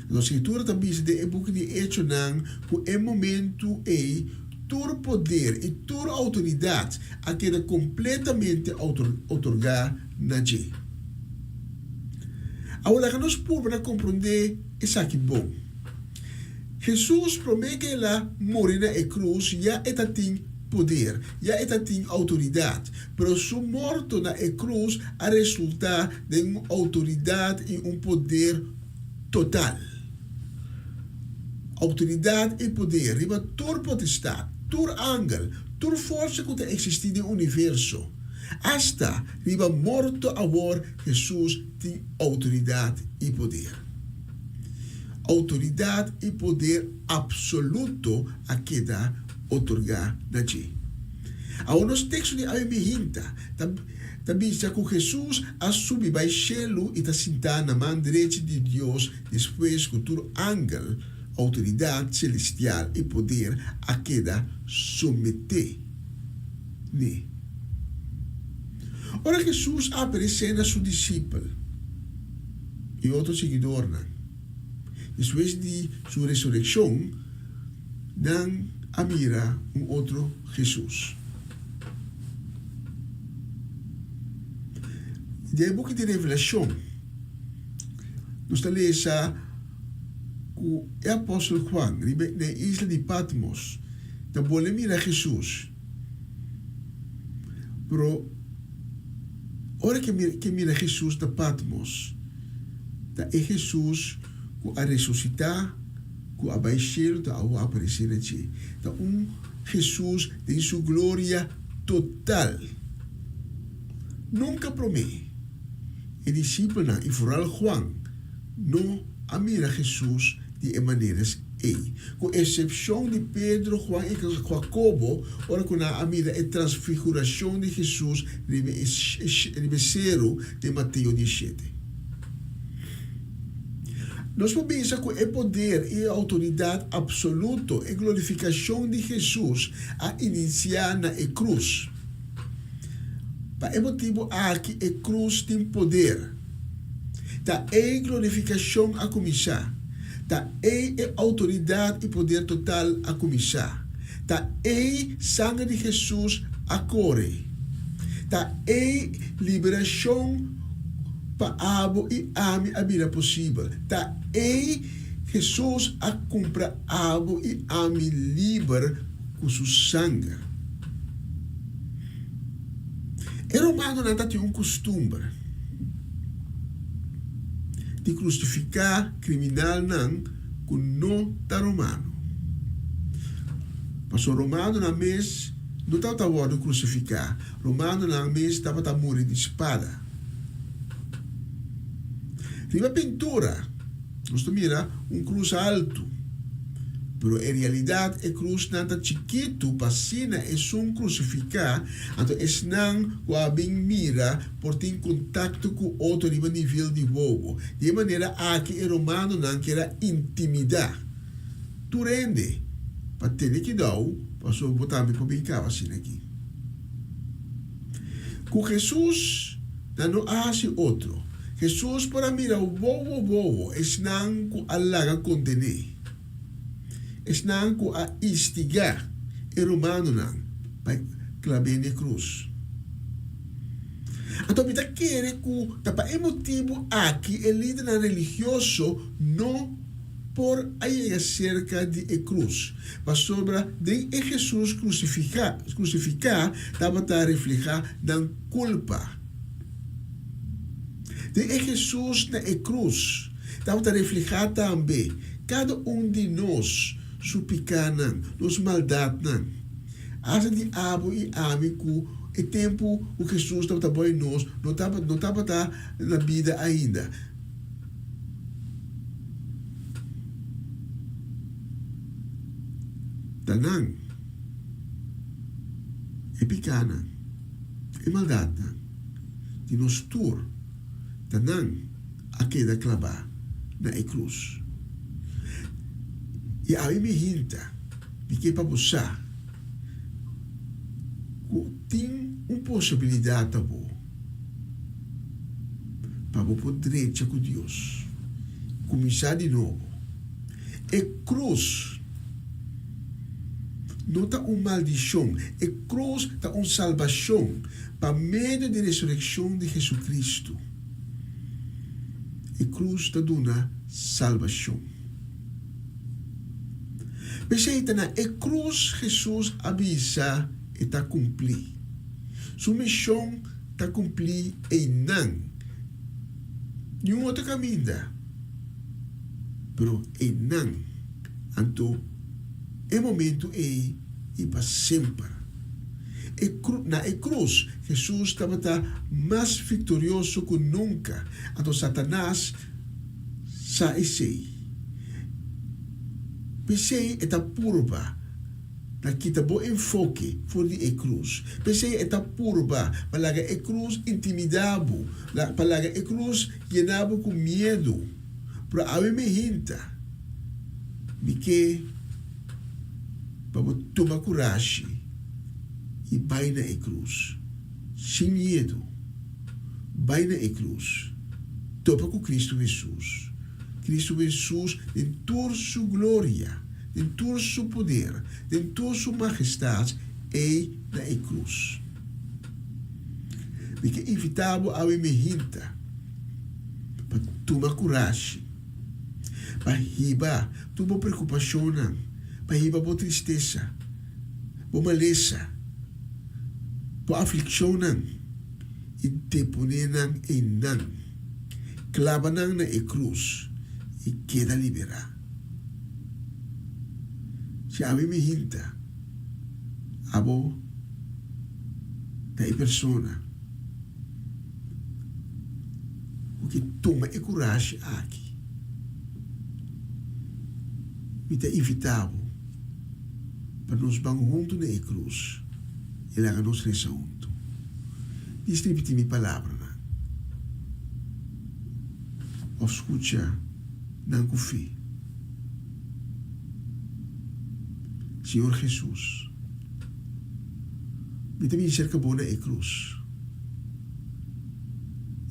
Anto Skritura ta bisa den e buki di Echonan ku e momentu ei tur poder i tur outoridat a keda kompletamente otorgá na dje. Awor laga nos purba na komprondé esaki bon. Hesus promé ku el a muri na e krus ya e ta tin poder, ya e ta tin outoridat, pero su morto na e krus a resultá den un outoridat i un poder total. Outoridat i poder riba tur potestat, tur angel, tur forsa ku ta eksistí den universo. Asta riba morto awor Hesus tin outoridat i poder. Outoridat i poder apsoluto a keda otorgá na dje. Awor nos teksto di awe mihinta ta ta bisa ku Hesus a subi bai shelu i ta sintá na man drechi di Dios despues ku tur angel, outoridat selestial i poder a keda someté n'e. Ora Hesus a aparesé na su disipel i otro siguidornan despues di su resurekshon, nan a mira un otro Hesus. Den e buki di Revelashon, nos ta lesa ku e apòstel Juan riba na e isla di Patmos ta bolbe mira Hesus. Pero ora ku e mira Hesus na Patmos, ta e Hesus ku a resusitá, ku a bai shelu ta awor aparesé na dje. Ta un Hesus den su gloria total. Nunka promé e disipelnan, i foral Juan, no a mira Hesus di e maneras ei. Ku esepshon di Pedro, Juan i Jakobo, ora ku nan a mira e transfigurashon di Hesus riba e seru den Mateo diesshete. Nos por bisa ku e poder i e outoridat apsoluto, e glorifikashon di Hesus a inisiá na e krus. Pa e motibu aki e krus tin poder. Ta ei glorifikashon a kuminsá. Ta ei e outoridat i poder total a kuminsá. Ta ei sanger di Hesus a kore. Ta ei liberashon pa abo i ami a bira posibel. Ta ei Hesus a kumpra abo i ami liber ku su sanger. E romanonan ta tin un kustumber di krusifiká kriminalnan ku no ta romano. Pasobra romanonan mes no tabata wòrdu krusifiká, romanonan mes tabata muri di spada. Riba pintura nos ta mira un krus altu, pero en realidat e krusnan ta chikitu pa asina esun krusifiká, anto esnan ku a bin mira por tin kontakto ku otro riba nivel di wowo. Di e manera aki e romanonan kier a intimidá tur hende pa tene kidou pasobra bo tambe por bin kaba asina aki. Ku Hesus nan no a hasi otro. Hesus por a mira wowo wowo esnan ku a laga kontené. Esnan ku a instigá e romanonan pa klab'é n'e krus. Anto mi ta kere ku ta pa e motibu aki e lidernan religioso no por a yega serka di e krus, pasobra den e Hesus krusifiká tabata reflehá nan kulpa. Den e Hesus na e krus tabata reflehá tambe kada un di nos su pikánan, nos maldatnan. Asta di abo i ami ku e tempu ku Hesus tabata boi nos no tabata na bida ainda. Ta nan, e pikánan, e maldatnan di nos tur, ta nan a keda klabá na e krus. I awe mi hinta, mi ke pa bo sa ku tin un posibilidat ta bo. Pa bo por drecha ku Dios. Kuminsá di nobo. E krus no ta un maldishon. E krus ta un salbashon pa medio di resurekshon di Hesukristu. E krus ta duna salbashon. P'esei ta na e krus Hesus a bisa e ta kumplí. Su mishon ta kumplí einan. Niun otro kaminda, pero einan. Anto e momentu ei i pa semper. E na e krus, Hesus tabata mas viktorioso ku nunka. Anto Satanas sa esei. P'esei e ta purba. Ta kita bo enfoke for di e krus. P'esei e ta purba pa laga e krus intimidá bo, pa laga e krus yena bo ku miedu. Pero awe mi hinta, mi ke pa bo tuma kurashi i bai na e krus sin miedu. Bai na e krus, topa ku Kristu Hesus. Kristu Hesus den tur su gloria. Den tur su poder, den tur su magestat, ei na e krus. Mi ke invitá bo awe mehinta pa tuma kurashi, pa hiba tur bo preokupashonnan, pa hiba bo tristesa, bo malesa, bo aflikshonnan i deponé nan einan. Klaba nan na e krus i keda liberá. Si ami mi hinta, abo ta e persona ku ke tuma e kurashi aki. Mi ta invitá bo pa nos ban huntu na e krus i laga nos resa huntu. Dis ripití mi palabranan òf skucha nan ku fe. Señor Jesus, mi ta bin serka Bo na e krus,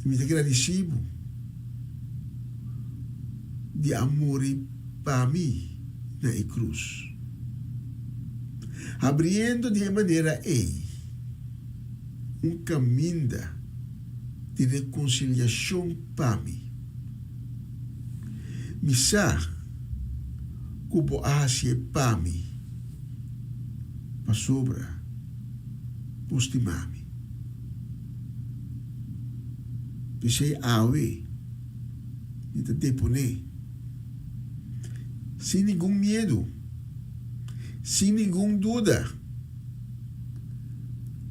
i mi ta gradisí Bo di a muri pa mi na e krus, habriendo di e manera ei un kaminda di rekonsiliashon pa mi. Mi sa ku bo a hasié pa mi pasobra bo stima mi. P'esei awe mi ta deponé sin ningun miedu, sin ningun duda,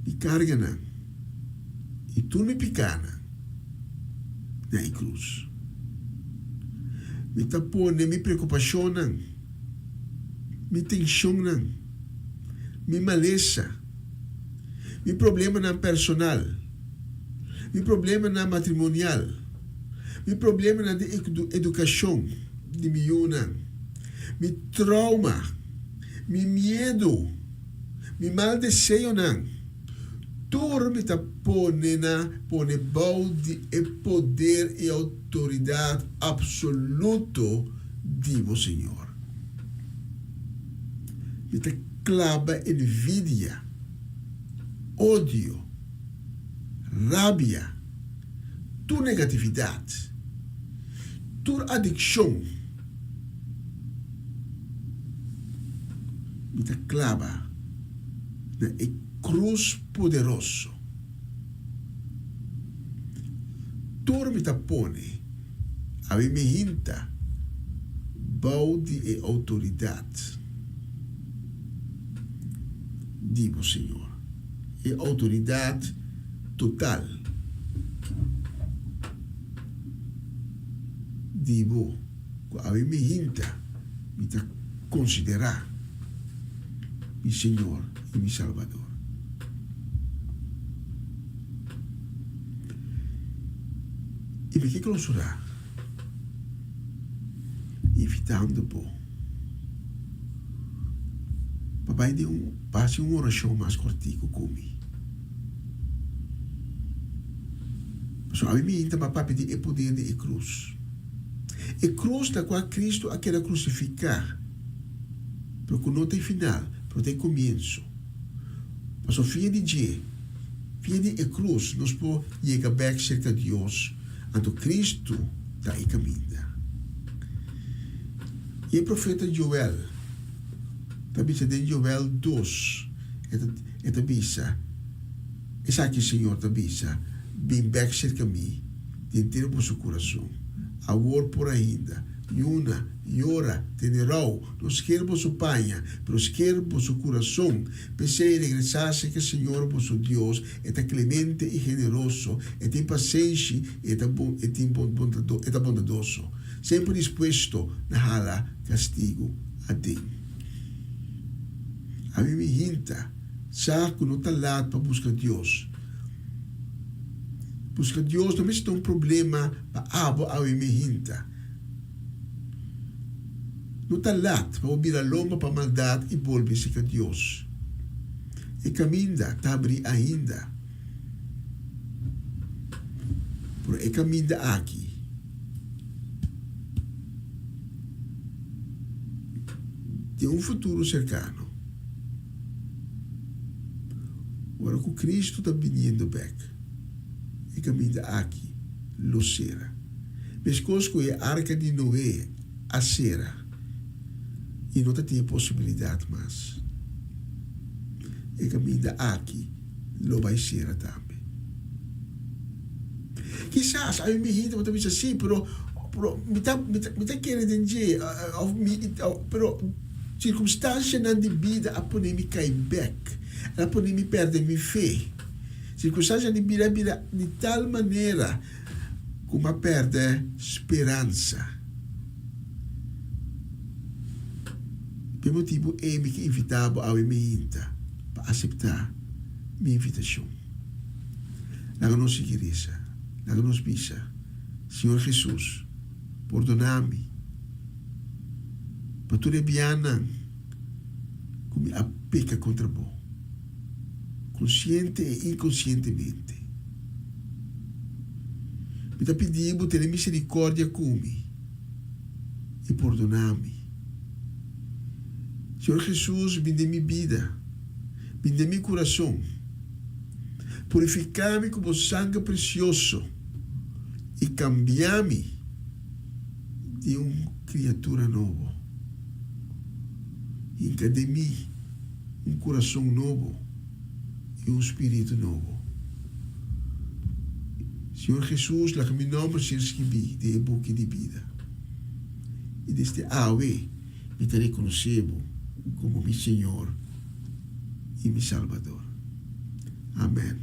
mi karganan i tur mi pikánan. na e krus. Mi ta pone mi preokupashonnan, mi tenshonnan, mi malesa, mi problemanan personal, mi problemanan matrimonial, mi problemanan di edukashon di mi yunan, mi trauma, mi miedu, mi mal deseonan. Tur mi ta pone na pone bou di e poder i outoridat apsoluto di bo Señor. Mi ta klaba envidia, odio, rabia, tur negatividat, tur adikshon. Mi ta klaba na e krus poderoso. Tur mi ta pone awe mi hinta bou di e outoridat di bo, Señor, e outoridat total di bo, ku awe mi hinta mi ta konsiderá mi Señor i mi Salbador. I mi ke klausurá invitando bo pa bai den un, pa hasi un orashon mas kòrtiku ku mi. Pasobra ami mi inta pa papia di e poder di e krus. E krus na kua Kristu a keda krusifiká, pero ku no ta e final, pero ta e komienso. Pasobra via di dje, via di e krus, nos por yega bèk serka Dios, anto Kristu ta e kaminda. I e profeta Joel ta bisa den Joel dos, e ta e ta bisa, Esaki Señor ta bisa, Bin bèk serka mi di henter boso kurason, awor por ainda, yuna, yora, tene rou, No sker boso paña, pero sker boso kurason. P'esei, regresá serka Señor boso Dios, E ta klemente i generoso, E tin pasenshi i E ta e tin E ta bondadoso, semper dispuesto na hala kastigu aden. Ami mi hinta sa ku no ta lat pa buska Dios. Buska Dios no mester ta un problema pa abo awe mi hinta. No ta lat pa bo bira lomba pa maldat i bolbe serka Dios. E kaminda ta habrí ainda. Pero e kaminda aki den un futuro serkano, ora ku Kristu ta biniendo bèk, e kaminda aki lo sera. Meskos ku e arka di Noé a sera i no ta tin e posibilidat mas, e kaminda aki lo bai sera tambe. Kisas ami mi hende bo ta bisa si, pero pero mi ta mi ta mi ta kere den dje òf mi pero sirkunstansianan di bida a pone mi kai bèk, a pone mi pèrdè mi fe. Sirkunstansianan di bida a bira di tal manera Ku m'a pèrdè speransa. P'e motibu ei mi ke invitá bo awe meinta pa aseptá mi invitashon. Laga nos sigui resa. Laga nos bisa, Señor Hesus, pordoná mi pa tur e bianan ku mi a peka kontra bo, konsiente i inkonsientemente. Mi ta pidi bo tene misericordia cu mi y pordona mi. Señor Jesus, bin den mi bida, bin den mi curason. Purifica mi cu bo sangre precioso y cambia mi den un criatura nobo. Hinca den mi un curason nobo. i un spiritu nobo. Señor Jesus, laga mi nomber ser skibí den e buki di bida. I desde awe mi ta rekonosé Bo komo mi Señor i mi Salbador. Amen,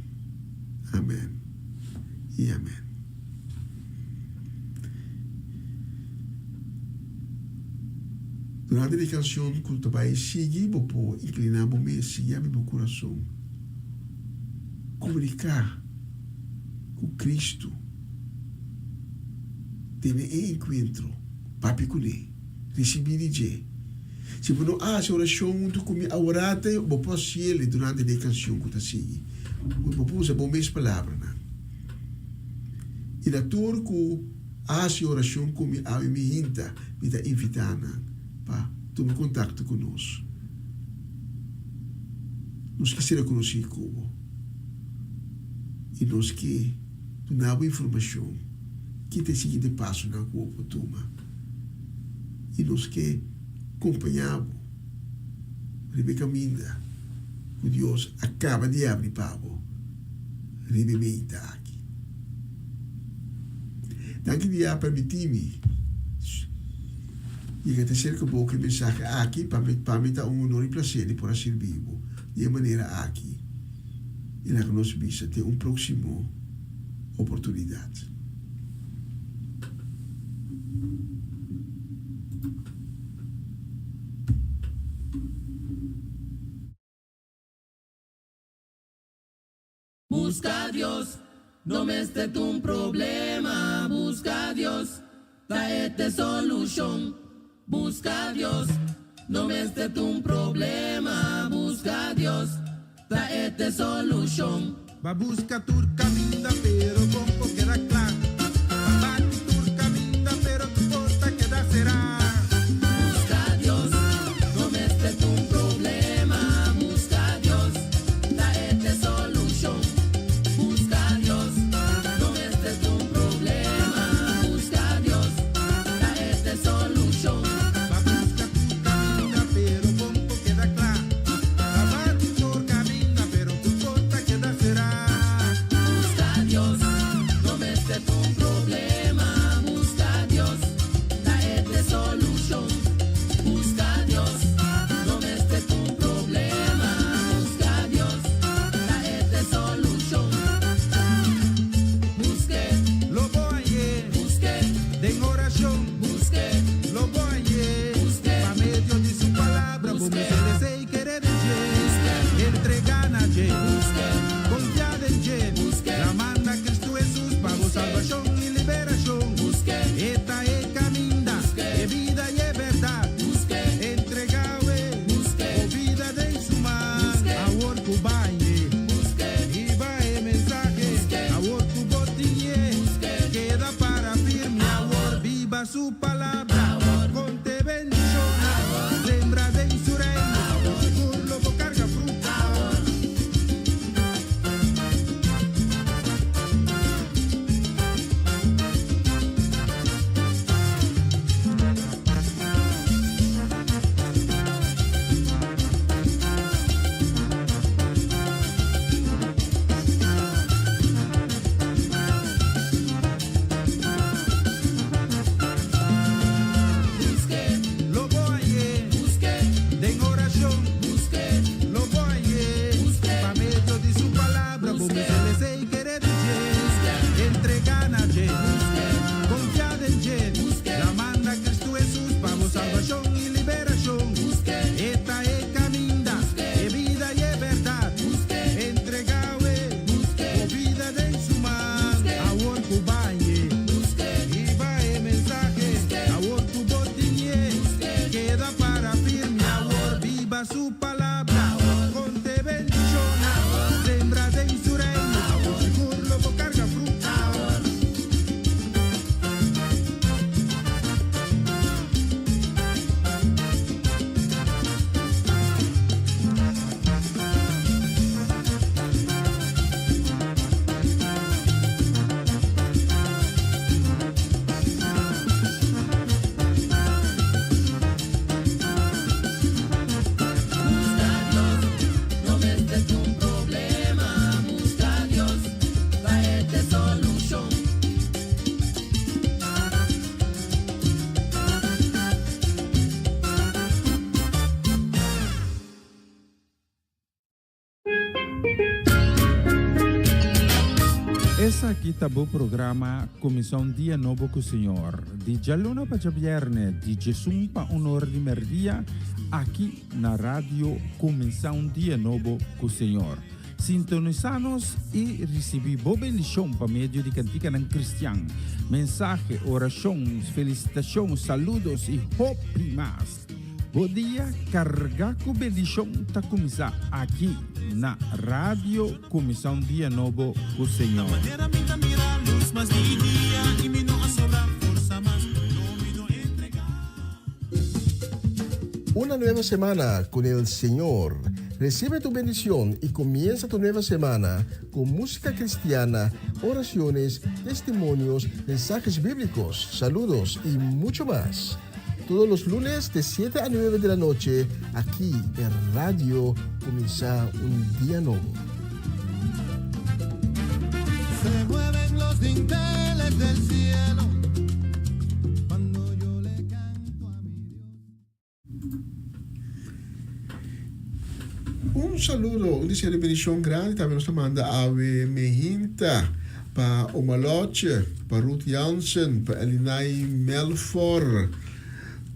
amen i amen. Durante di canción cu ta bay sigui bo por inclina bo mes sigui abri bo curason comunica cu Cristo tene e encuentro papia cune ricibi di dje si bo no haci oracion hunto cu mi aworata bo por haciele durante di e cancion cu ta sigui bo por usa bo mes palabranan y na tur cu A hasi orashon ku mi awe mi hinta, mi ta invitá nan pa tuma kontakto ku nos. Nos ke sera konosí ku bo i nos ke duna bo informashon ki ta e siguiente pasonan ku bo por tuma. I nos ke kompañá bo riba e kaminda ku Dios a kaba di abri pa bo riba e meta aki. Danki di a permití mi yega te serka bo ku e mensahe aki. Pa mi, pa mi ta un honor i plaser di por a sirbi bo di e manera aki. I laga nos bisa te un próksimo oportunidat. Buska Dios, no mester t'un problema Buska Dios, ta e t'e solushon Buska Dios, no mester t'un problema Buska Dios, ta e t'e solushon. Ba buska tur kaminda pero bon por keda kla Ba bati tur kaminda pero tur porta keda será. Buska Dios, no mester t'un problema Buska Dios, ta e t'e solushon Buska Dios, no mester t'un problema Buska Dios, ta e t'e solushon. Ba buska tur kaminda pero bon por keda kla Ba bati tur kaminda pero tur porta keda será. Buska Dios, no mester t'un problema Buska Dios, ta e t'e solushon Buska Dios, no mester t'un problema Buska Dios, ta e t'e solushon Busk'e, Lo bo hañ'é, busk'e, den orashon. Busk'e, Lo bo hañ'é, busk'e, pa medio di su palabra. Bo Busk'e, mester les'é i kere den dje. Busk'e, Entregá na dje, busk'e, konfiá den dje. Busk'e, La manda Kristu Hesus pa bo Busk'e, salbashon i liberashon. Busk'e, E ta e kaminda, Busk'e, e bida i e bèrdat. Busk'e, Entregá awe Busk'e, bo bida den su man. Busk'e, Awor ku bañ'é, Busk'e, riba e mensahe. Busk'e, Awor ku bo tin'é, Busk'e, keda para firme. Awor biba su palabra, Awor, kon te bendishona. Awor, Sembra den su reino, Awor, sigur lo bo karga fruta. Awor. Busk'e, Lo bo hañ'é, busk'e, den orashon. Busk'e, Lo bo hañ'é, Busk'e, pa medio di su palabra. Bo Busk'e, mester les'é i kere den dje. Busk'e, Entregá na dje, Busk'e, konfiá den dje. Busk'e, La manda Kristu Hesus pa bo Busk'e, salbashon i liberashon. Busk'e, E ta e kaminda, Busk'e, e bida i e bèrdat. Busk'e, Entregá awe Busk'e, bo bida den su man. Busk'e, Awor ku bañ'é, Busk'e, riba e mensahe. Busk'e, Awor ku bo tin'é, Busk'e, keda para firme. Awor biba su palabra, Awor, kon te bendishona. Awor, Sembra den su reino, Awor, sigur lo bo karga fruta. Awor. Buska Dios, no mester t'un problema. Buska Dios, ta e t'e solushon. Esaki ta bo programa Kuminsá un Dia Nobo ku Señor, di djaluna pa djabièrnè, di djesun pa un or di mèrdia, aki na Radio Kuminsá un Dia Nobo ku Señor. Sintonisá nos i risibí bo bendishon pa medio di kantikanan kristian, mensahe, orashon, felisitashon, saludos i hopi mas. Bo dia kargá ku bendishon ta kuminsá aki na Radio Kuminsá un Dia Nobo ku Señor. Una nueva semana con el Señor. Recibe tu bendición y comienza tu nueva semana con música cristiana, oraciones, testimonios, mensajes bíblicos, saludos y mucho más. Todos los lunes de 7 a 9 de la noche, aquí en Radio Comienza un Día Nuevo. Se mueven los dinteles del cielo cuando yo le canto a mi Dios. Un saludo, un deseo di bendicion grandi tambe nos ta manda awe Mehinta, pa Oma Lotje, pa Ruth Jansen, pa Elinay Melfor,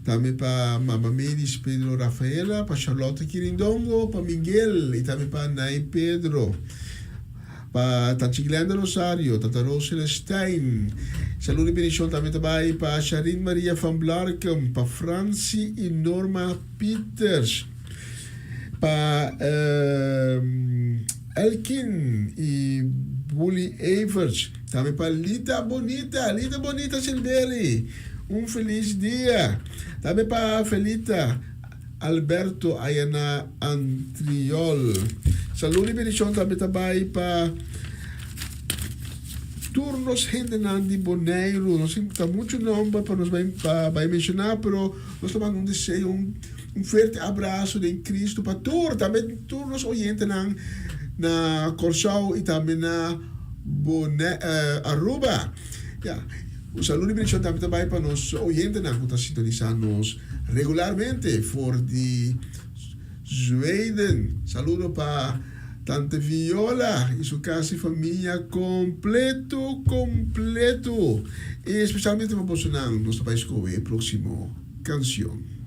tambe pa Mama Medis Pedro Rafaela, pa Charlotte Kirindongo, pa Miguel y tambe pa Nay Pedro. Pa Tanchi Glenda Rosario, Tata Rose Celestijn. Saludo y bendicion tambe ta bay pa Sharin Maria van Blarkum, pa Franci y Norma Pieters, pa Elkin y Bully Everts, tambe pa Lita Bonita, Lita Bonita Silveri, un feliz dia. Tambe pa Felita Alberto Ayana Antriol. Saludo y bendicion tambe ta bay pa tur nos hendenan di Boneiru. Nos ta mucho nomber pa nos bay pa bay menciona, pero nos ta manda un deseo, un un fuerte abrazo den Cristo pa tur, tambe tur nos oyentenan na Corsou y tambe na Bone Aruba. Ya. Un saludo y bendicion tambe ta bay pa nos oyentenan cu ta sintonisa nos regularmente for di Zweden. Saludo pa Tante Viola y su casa y famia completo completo. Y especialmente pa bosonan nos ta bay scoge e proximo cancion.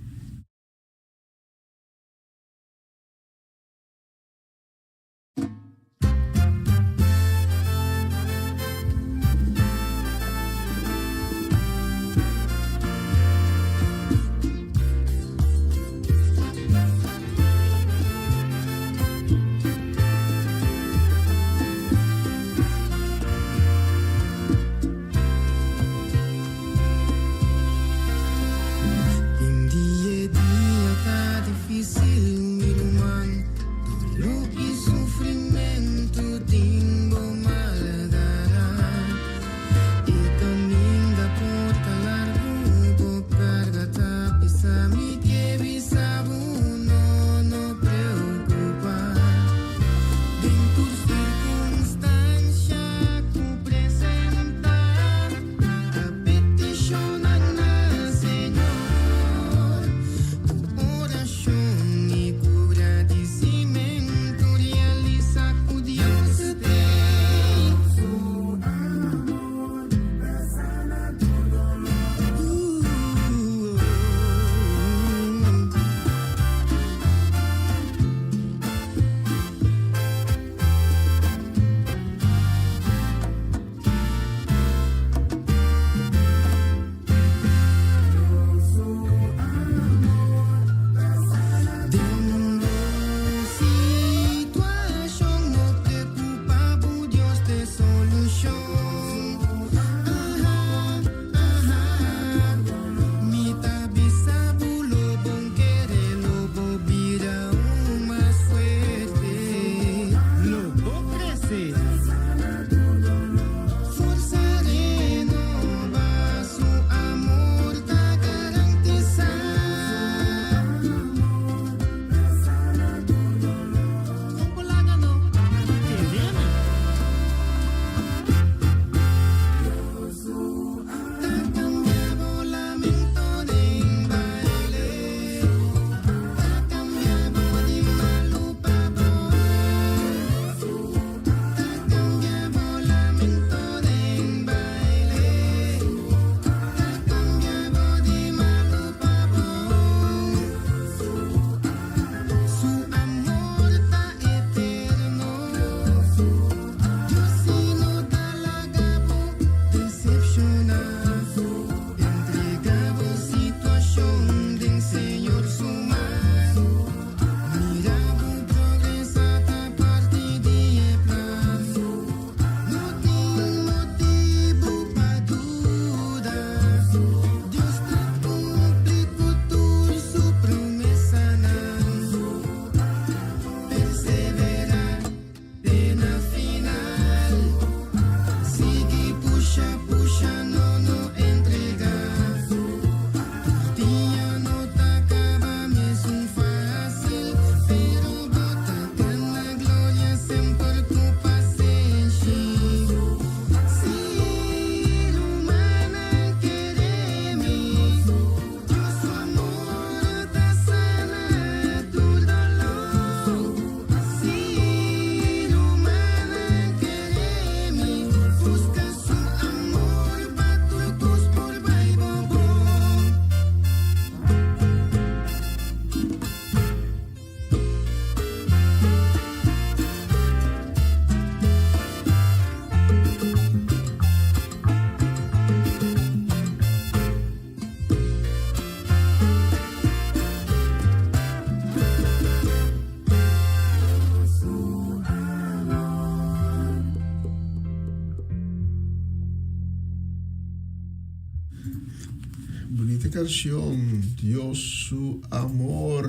kanshon Dios su amor.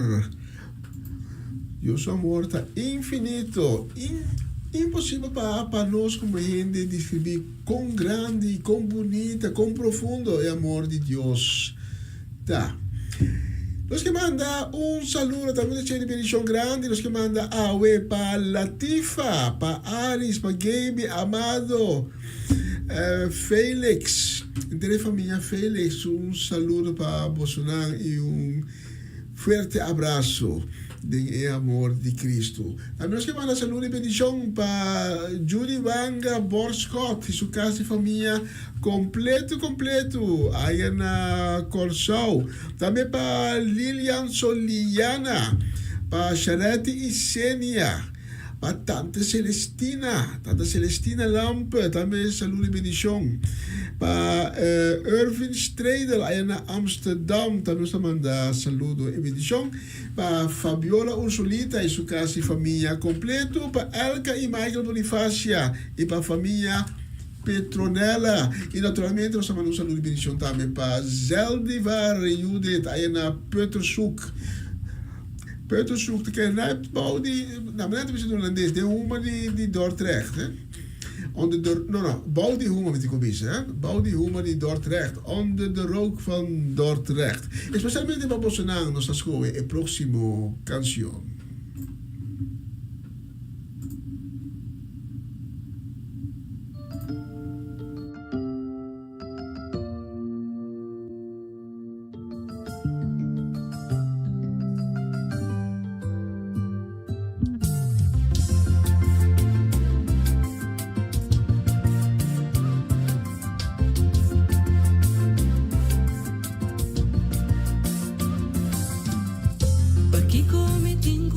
Dios su amor ta infinito, in, imposibel pa pa nos komo hende deskribí kon grandi, kon bunita, kon profundo e amor di Dios ta. Nos ke manda un saludo tambe di di bendishon grandi. Nos ke manda awe pa Latifa, pa Aris, pa Gaby, Amado, Felix, henter e famia Felix, un saludo pa bosonan i un fuerte abraso den e amor di Cristo. Tambe nos ke manda saludo i bendishon pa Judy Wanga Borschot i su kas i famia kompleto kompleto aya na Kòrsou. Tambe pa Lilian Soliana, pa Sharetti i Senia. Pa Tante Celestina, Tante Celestina Lampe, tambe saludo y bendicion. Pa Ervin Stredel aya na Amsterdam, tambe nos ta manda saludo y bendicion. Pa Fabiola Ursulita y su casa y famia completo. Pa Elka y Michael Bonifacia y pa famia Petronella. Y naturalmente nos ta manda un saludo y bendicion tambe pa Zeldivar Judith aya na Puttershoek. Peuterzoek ta kere net bou di, na mi net ta bisa den holandes, den huma di di Dordrecht, hè. Onder de, no no, bou di huma mi tin ku bisa, hè. Bou di huma di Dordrecht, onder de rook van Dordrecht. Especialmente pa bosonan nos ta skohe e próksimo kanshon. Pakiko mi tin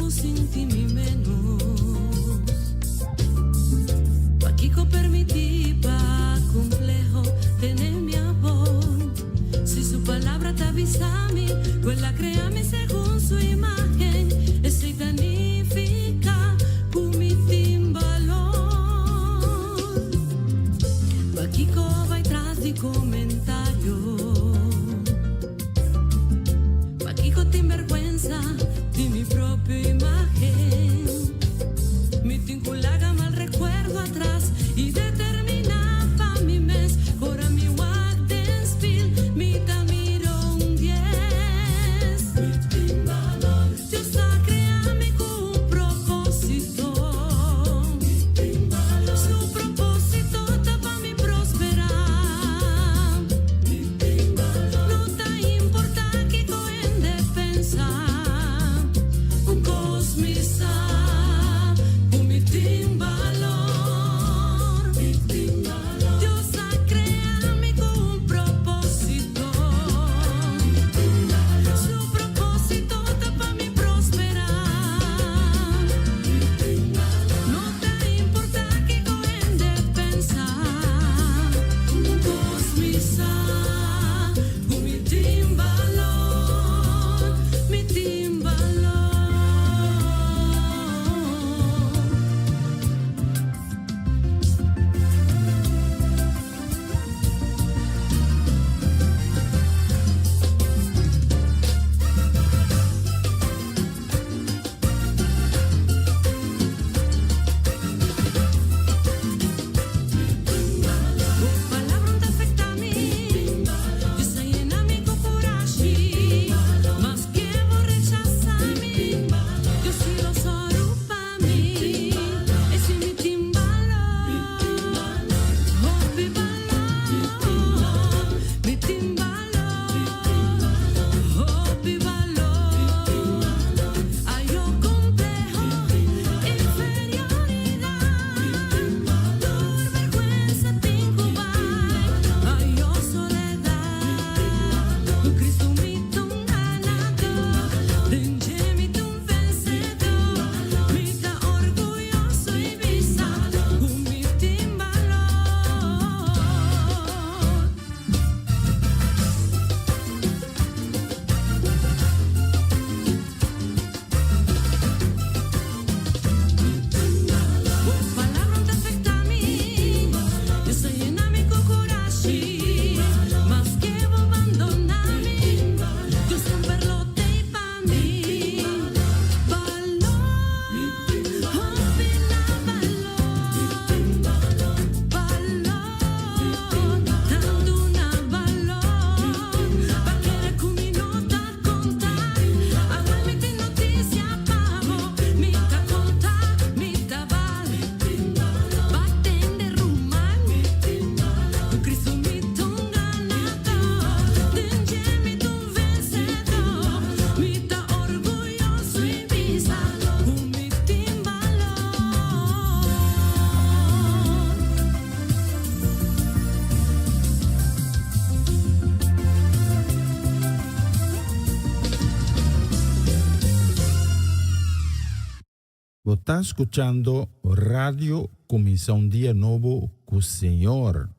ta skuchando Radio Kuminsá un Dia Nobo ku Señor.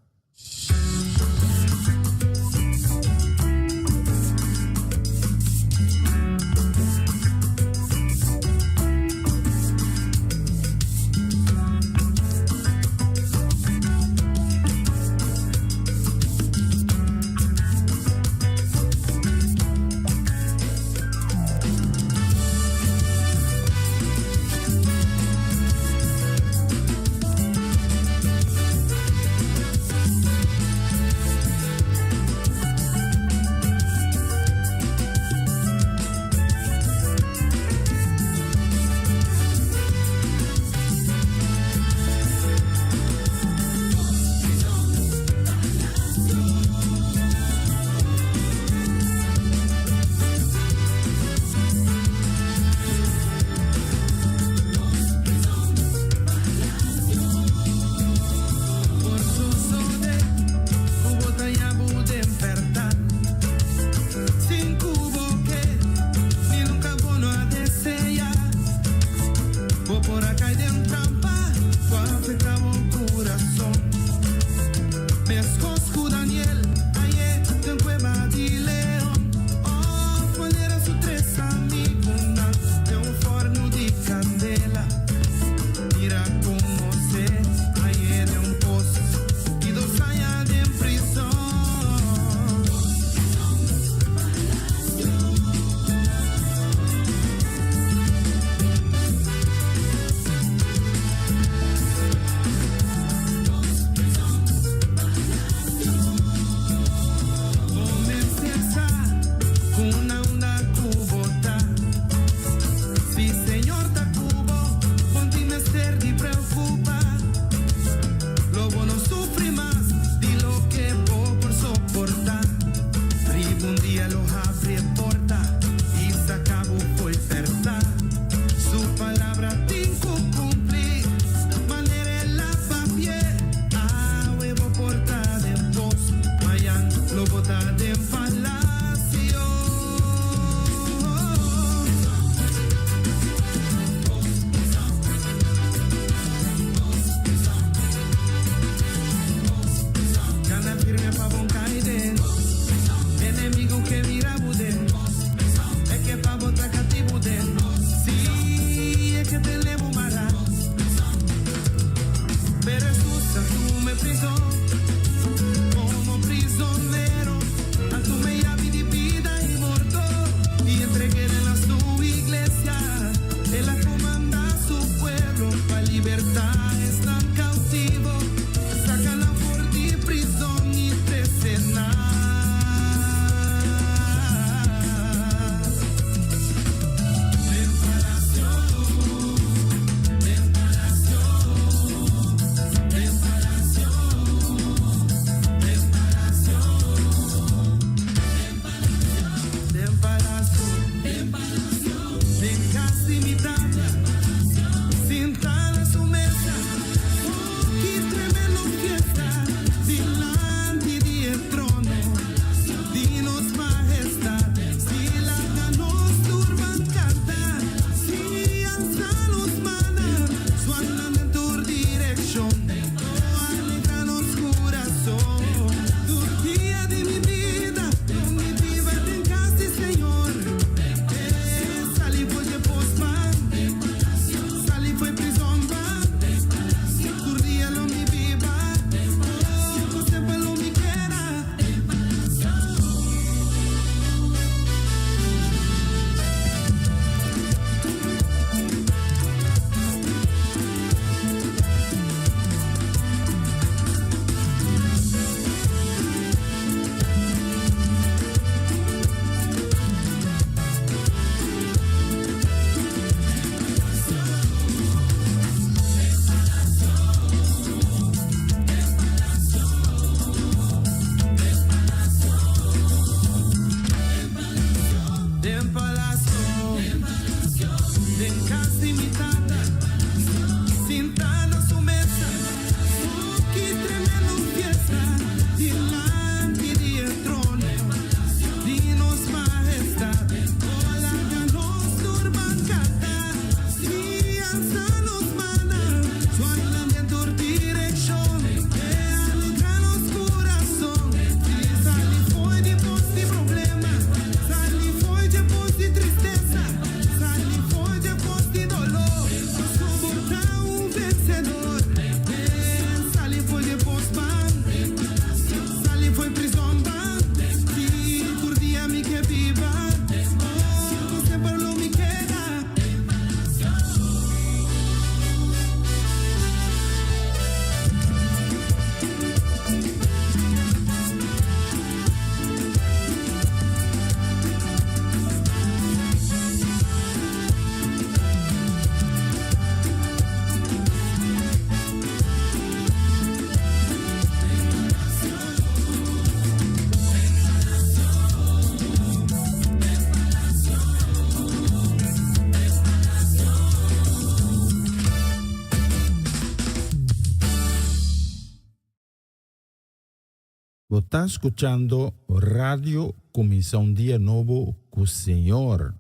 Bo ta skuchando Radio Kuminsá un Dia Nobo ku Señor.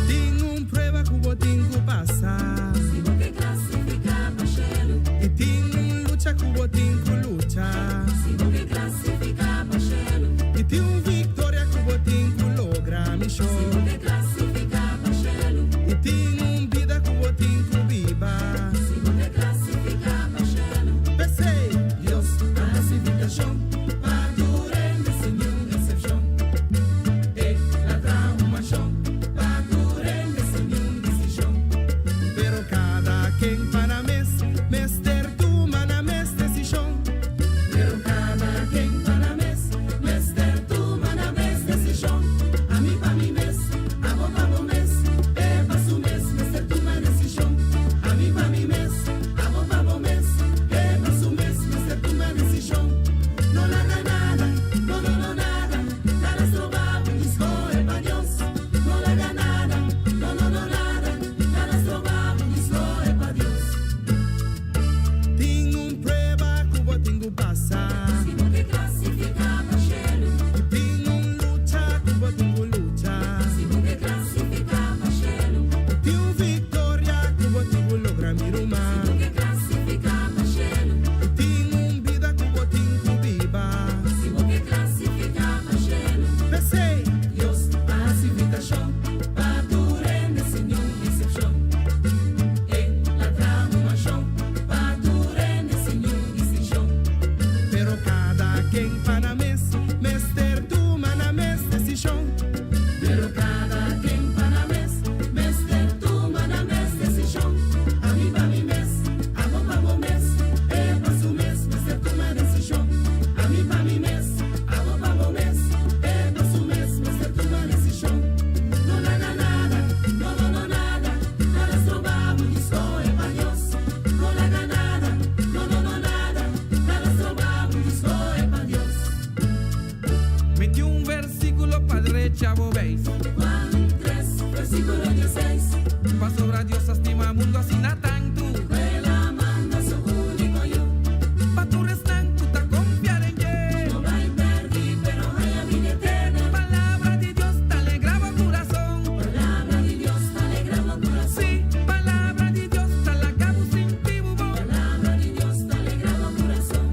Tin un prueba ku bo tin ku pasa. Si bo ke klasifiká pa shelu. I tin un lucha ku bo tin ku lucha. Si bo ke klasifiká pa shelu. I tin un viktoria ku bo tin ku logra, mi Si bo ke klasifiká pa shelu. I tin un bida ku bo tin ku biba. Si bo ke klasifiká pa shelu. P'esei, Dios a hasi invitashon pa tur hende sin niun eksepshon. El a traha un manshon pa tur hende sin niun distinshon. Pero kada ken pa nan mes mester tuma nan mes desishon. Pero kada ken pa nan mes mester tuma nan mes desishon. Ami pa mi mes, abo pa bo mes, e pa su mes mester tuma desishon. Ami pa mi mes, abo pa bo mes, e pa su mes mester tuma desishon. No laga nada, no, no, no nada, nada stroba bo di skohe pa Dios. No laga nada, no, no, no nada, nada stroba bo di skohe pa Dios. Tin un prueba ku bo tin ku pasa. Si bo ke klasifiká pa shelu. Tin un lucha ku bo tin ku lucha. Si bo ke klasifiká pa shelu. Tin un viktoria ku bo tin ku logra, mi ruman. Si bo ke klasifiká pa shelu. Tin un bida ku bo tin ku biba. Si bo ke klasifiká pa shelu. P'esei, Dios a hasi invitashon pa tur hende sin niun eksepshon. El a traha un manshon pa tur hende sin niun distinshon. Pero kada ken pa nan mes mester tuma nan mes desishon. Pero kada ken pa nan mes mester tuma nan mes desishon. Ami pa mi mes, abo pa bo mes, e pa su mes mester tuma desishon. Ami pa mi mes, abo pa bo mes, e pa su mes mester tuma desishon. No laga nada, no, no, no nada, nada stroba bo di skohe pa Dios. No laga nada, no, no, no nada, nada stroba bo di skohe pa Dios. Mete un versíkulo pa drecha bo beis. Juan 3, versíkulo 16. Pasobra Dios a stima mundu asina tantu. El a manda su úniko yu. Pa tur esnan ku ta konfia den dje. No bai pèrdí, pero haña bida eterno. Palabra di Dios ta alegrá bo kurason. Palabra di Dios ta alegrá bo kurason. Sí, palabra di Dios ta laga bo sinti bo bon. Palabra di Dios ta alegrá bo kurason.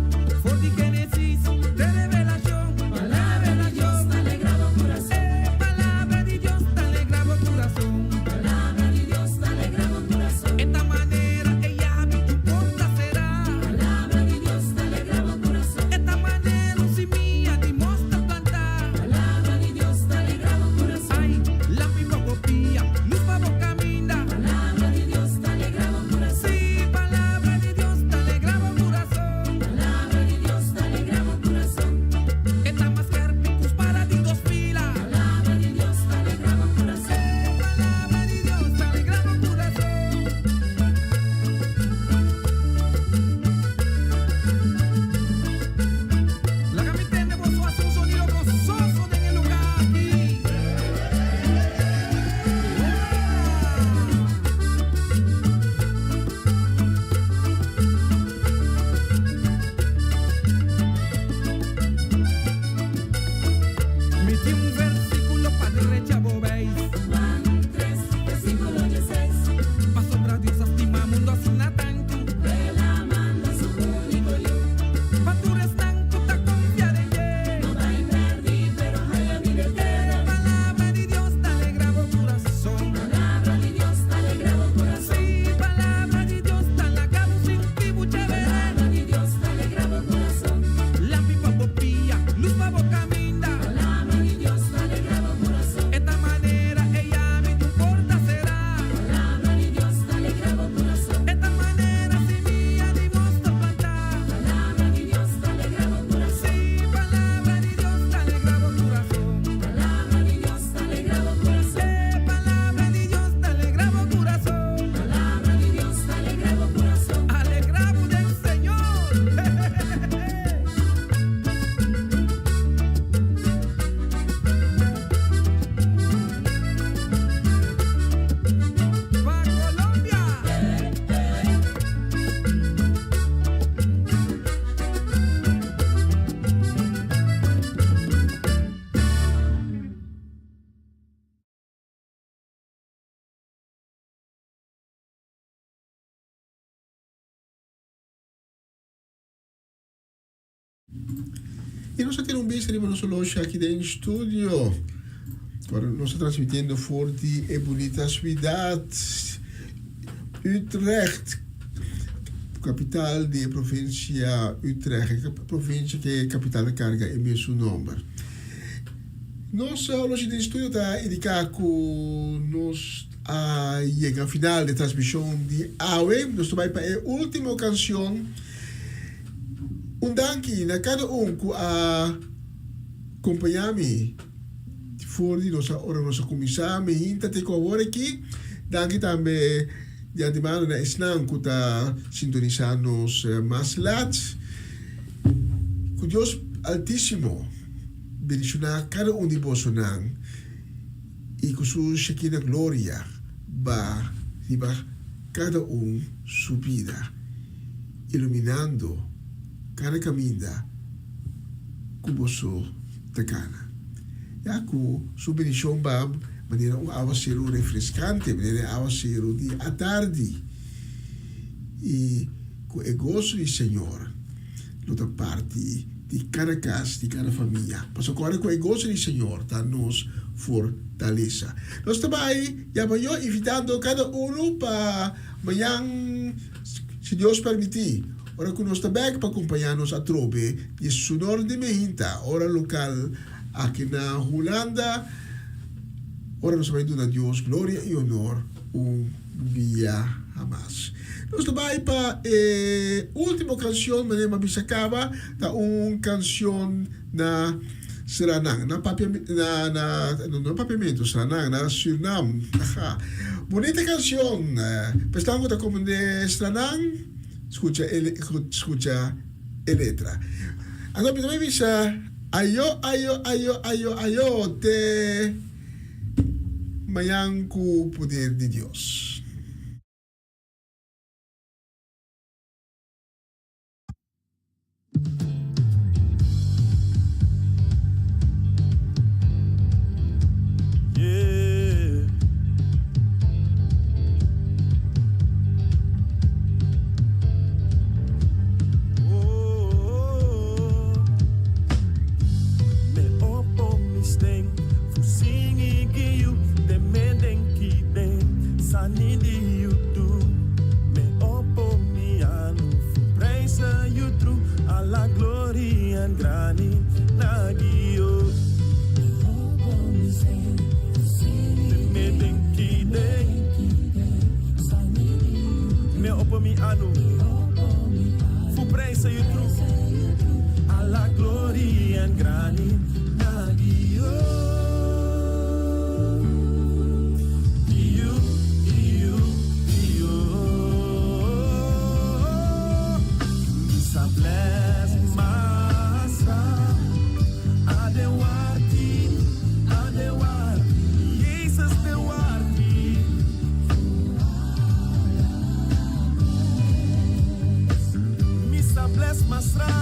For di Génesis te Revelashon. Palabra di Dios ta alegrá bo kurason. Palabra di Dios ta alegrá bo kurason. Palabra di Dios ta alegrá bo kurason. E ta manera I nos a tene un bista riba nos oloshi aki den studio. Ora nos ta transmitiendo for di e bunita suidat Utrecht, kapital di e provinsia Utrecht, e provinsia ku e kapital ta karga e mesun nomber. Nos oloshi den studio ta indiká ku nos a yega final di e transmishon di awe. Nos ta bai pa e último kanshon. Un danki na kada un ku a kompañá mi for di nos ora nos a kuminsá mi hinta te ku awor aki. Danki tambe di antemano na esnan ku ta sintonisá nos mas lat. Ku Dios Altísimo bendishoná kada un di bosonan i ku su Shekinah gloria ba riba kada un su bida. Iluminando kada kaminda ku boso ta kana. Ya ku su bendishon ba manera un awaseru refreskante, manera e awaseru di atardi, i ku e goso di Señor lo ta parti di kada kas, di kada famia. Pasobra kòrda ku e goso di Señor ta nos fortalesa. Nos ta bai yama yo invitando kada unu pa mañan. Si Dios permití, ora ku nos ta bèk pa kompañá nos atrobe di Sunor di Mehinta, ora lokal aki na Hulanda, ora nos ta bai duna Dios gloria i honor un biaha mas. Nos ta bai pa e último kanshon, manera mi a bisa kaba, ta un kanshon na Sranan, na papia, na, na, no, no papiamentu, Sranan, na Surnam. Aha. Bunita canción. Pestan cu ta comprende Sranan, scucha e, scucha e letra. Anto mi ta bay bisa, ayo, ayo, ayo, ayo, ayo, te mañan cu poder di Dios. Bless masra.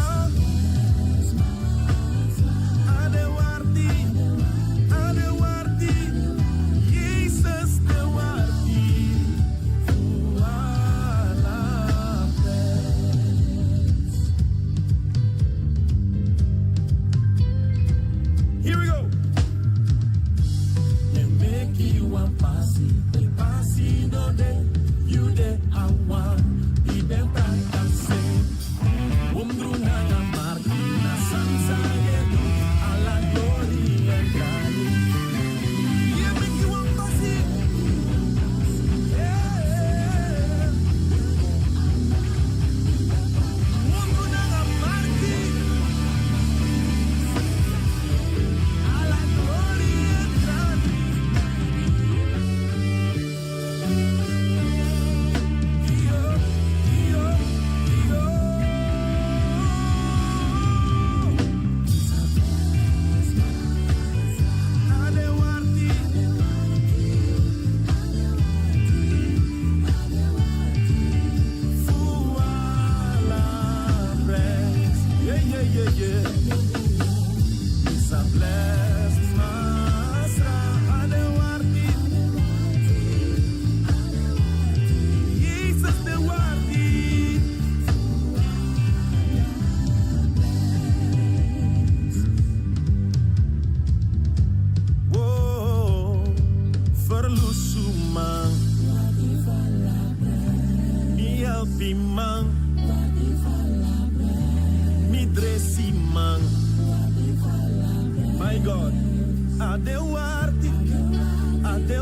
Siman. Mi tres siman. My God. Ade wardi. Ade.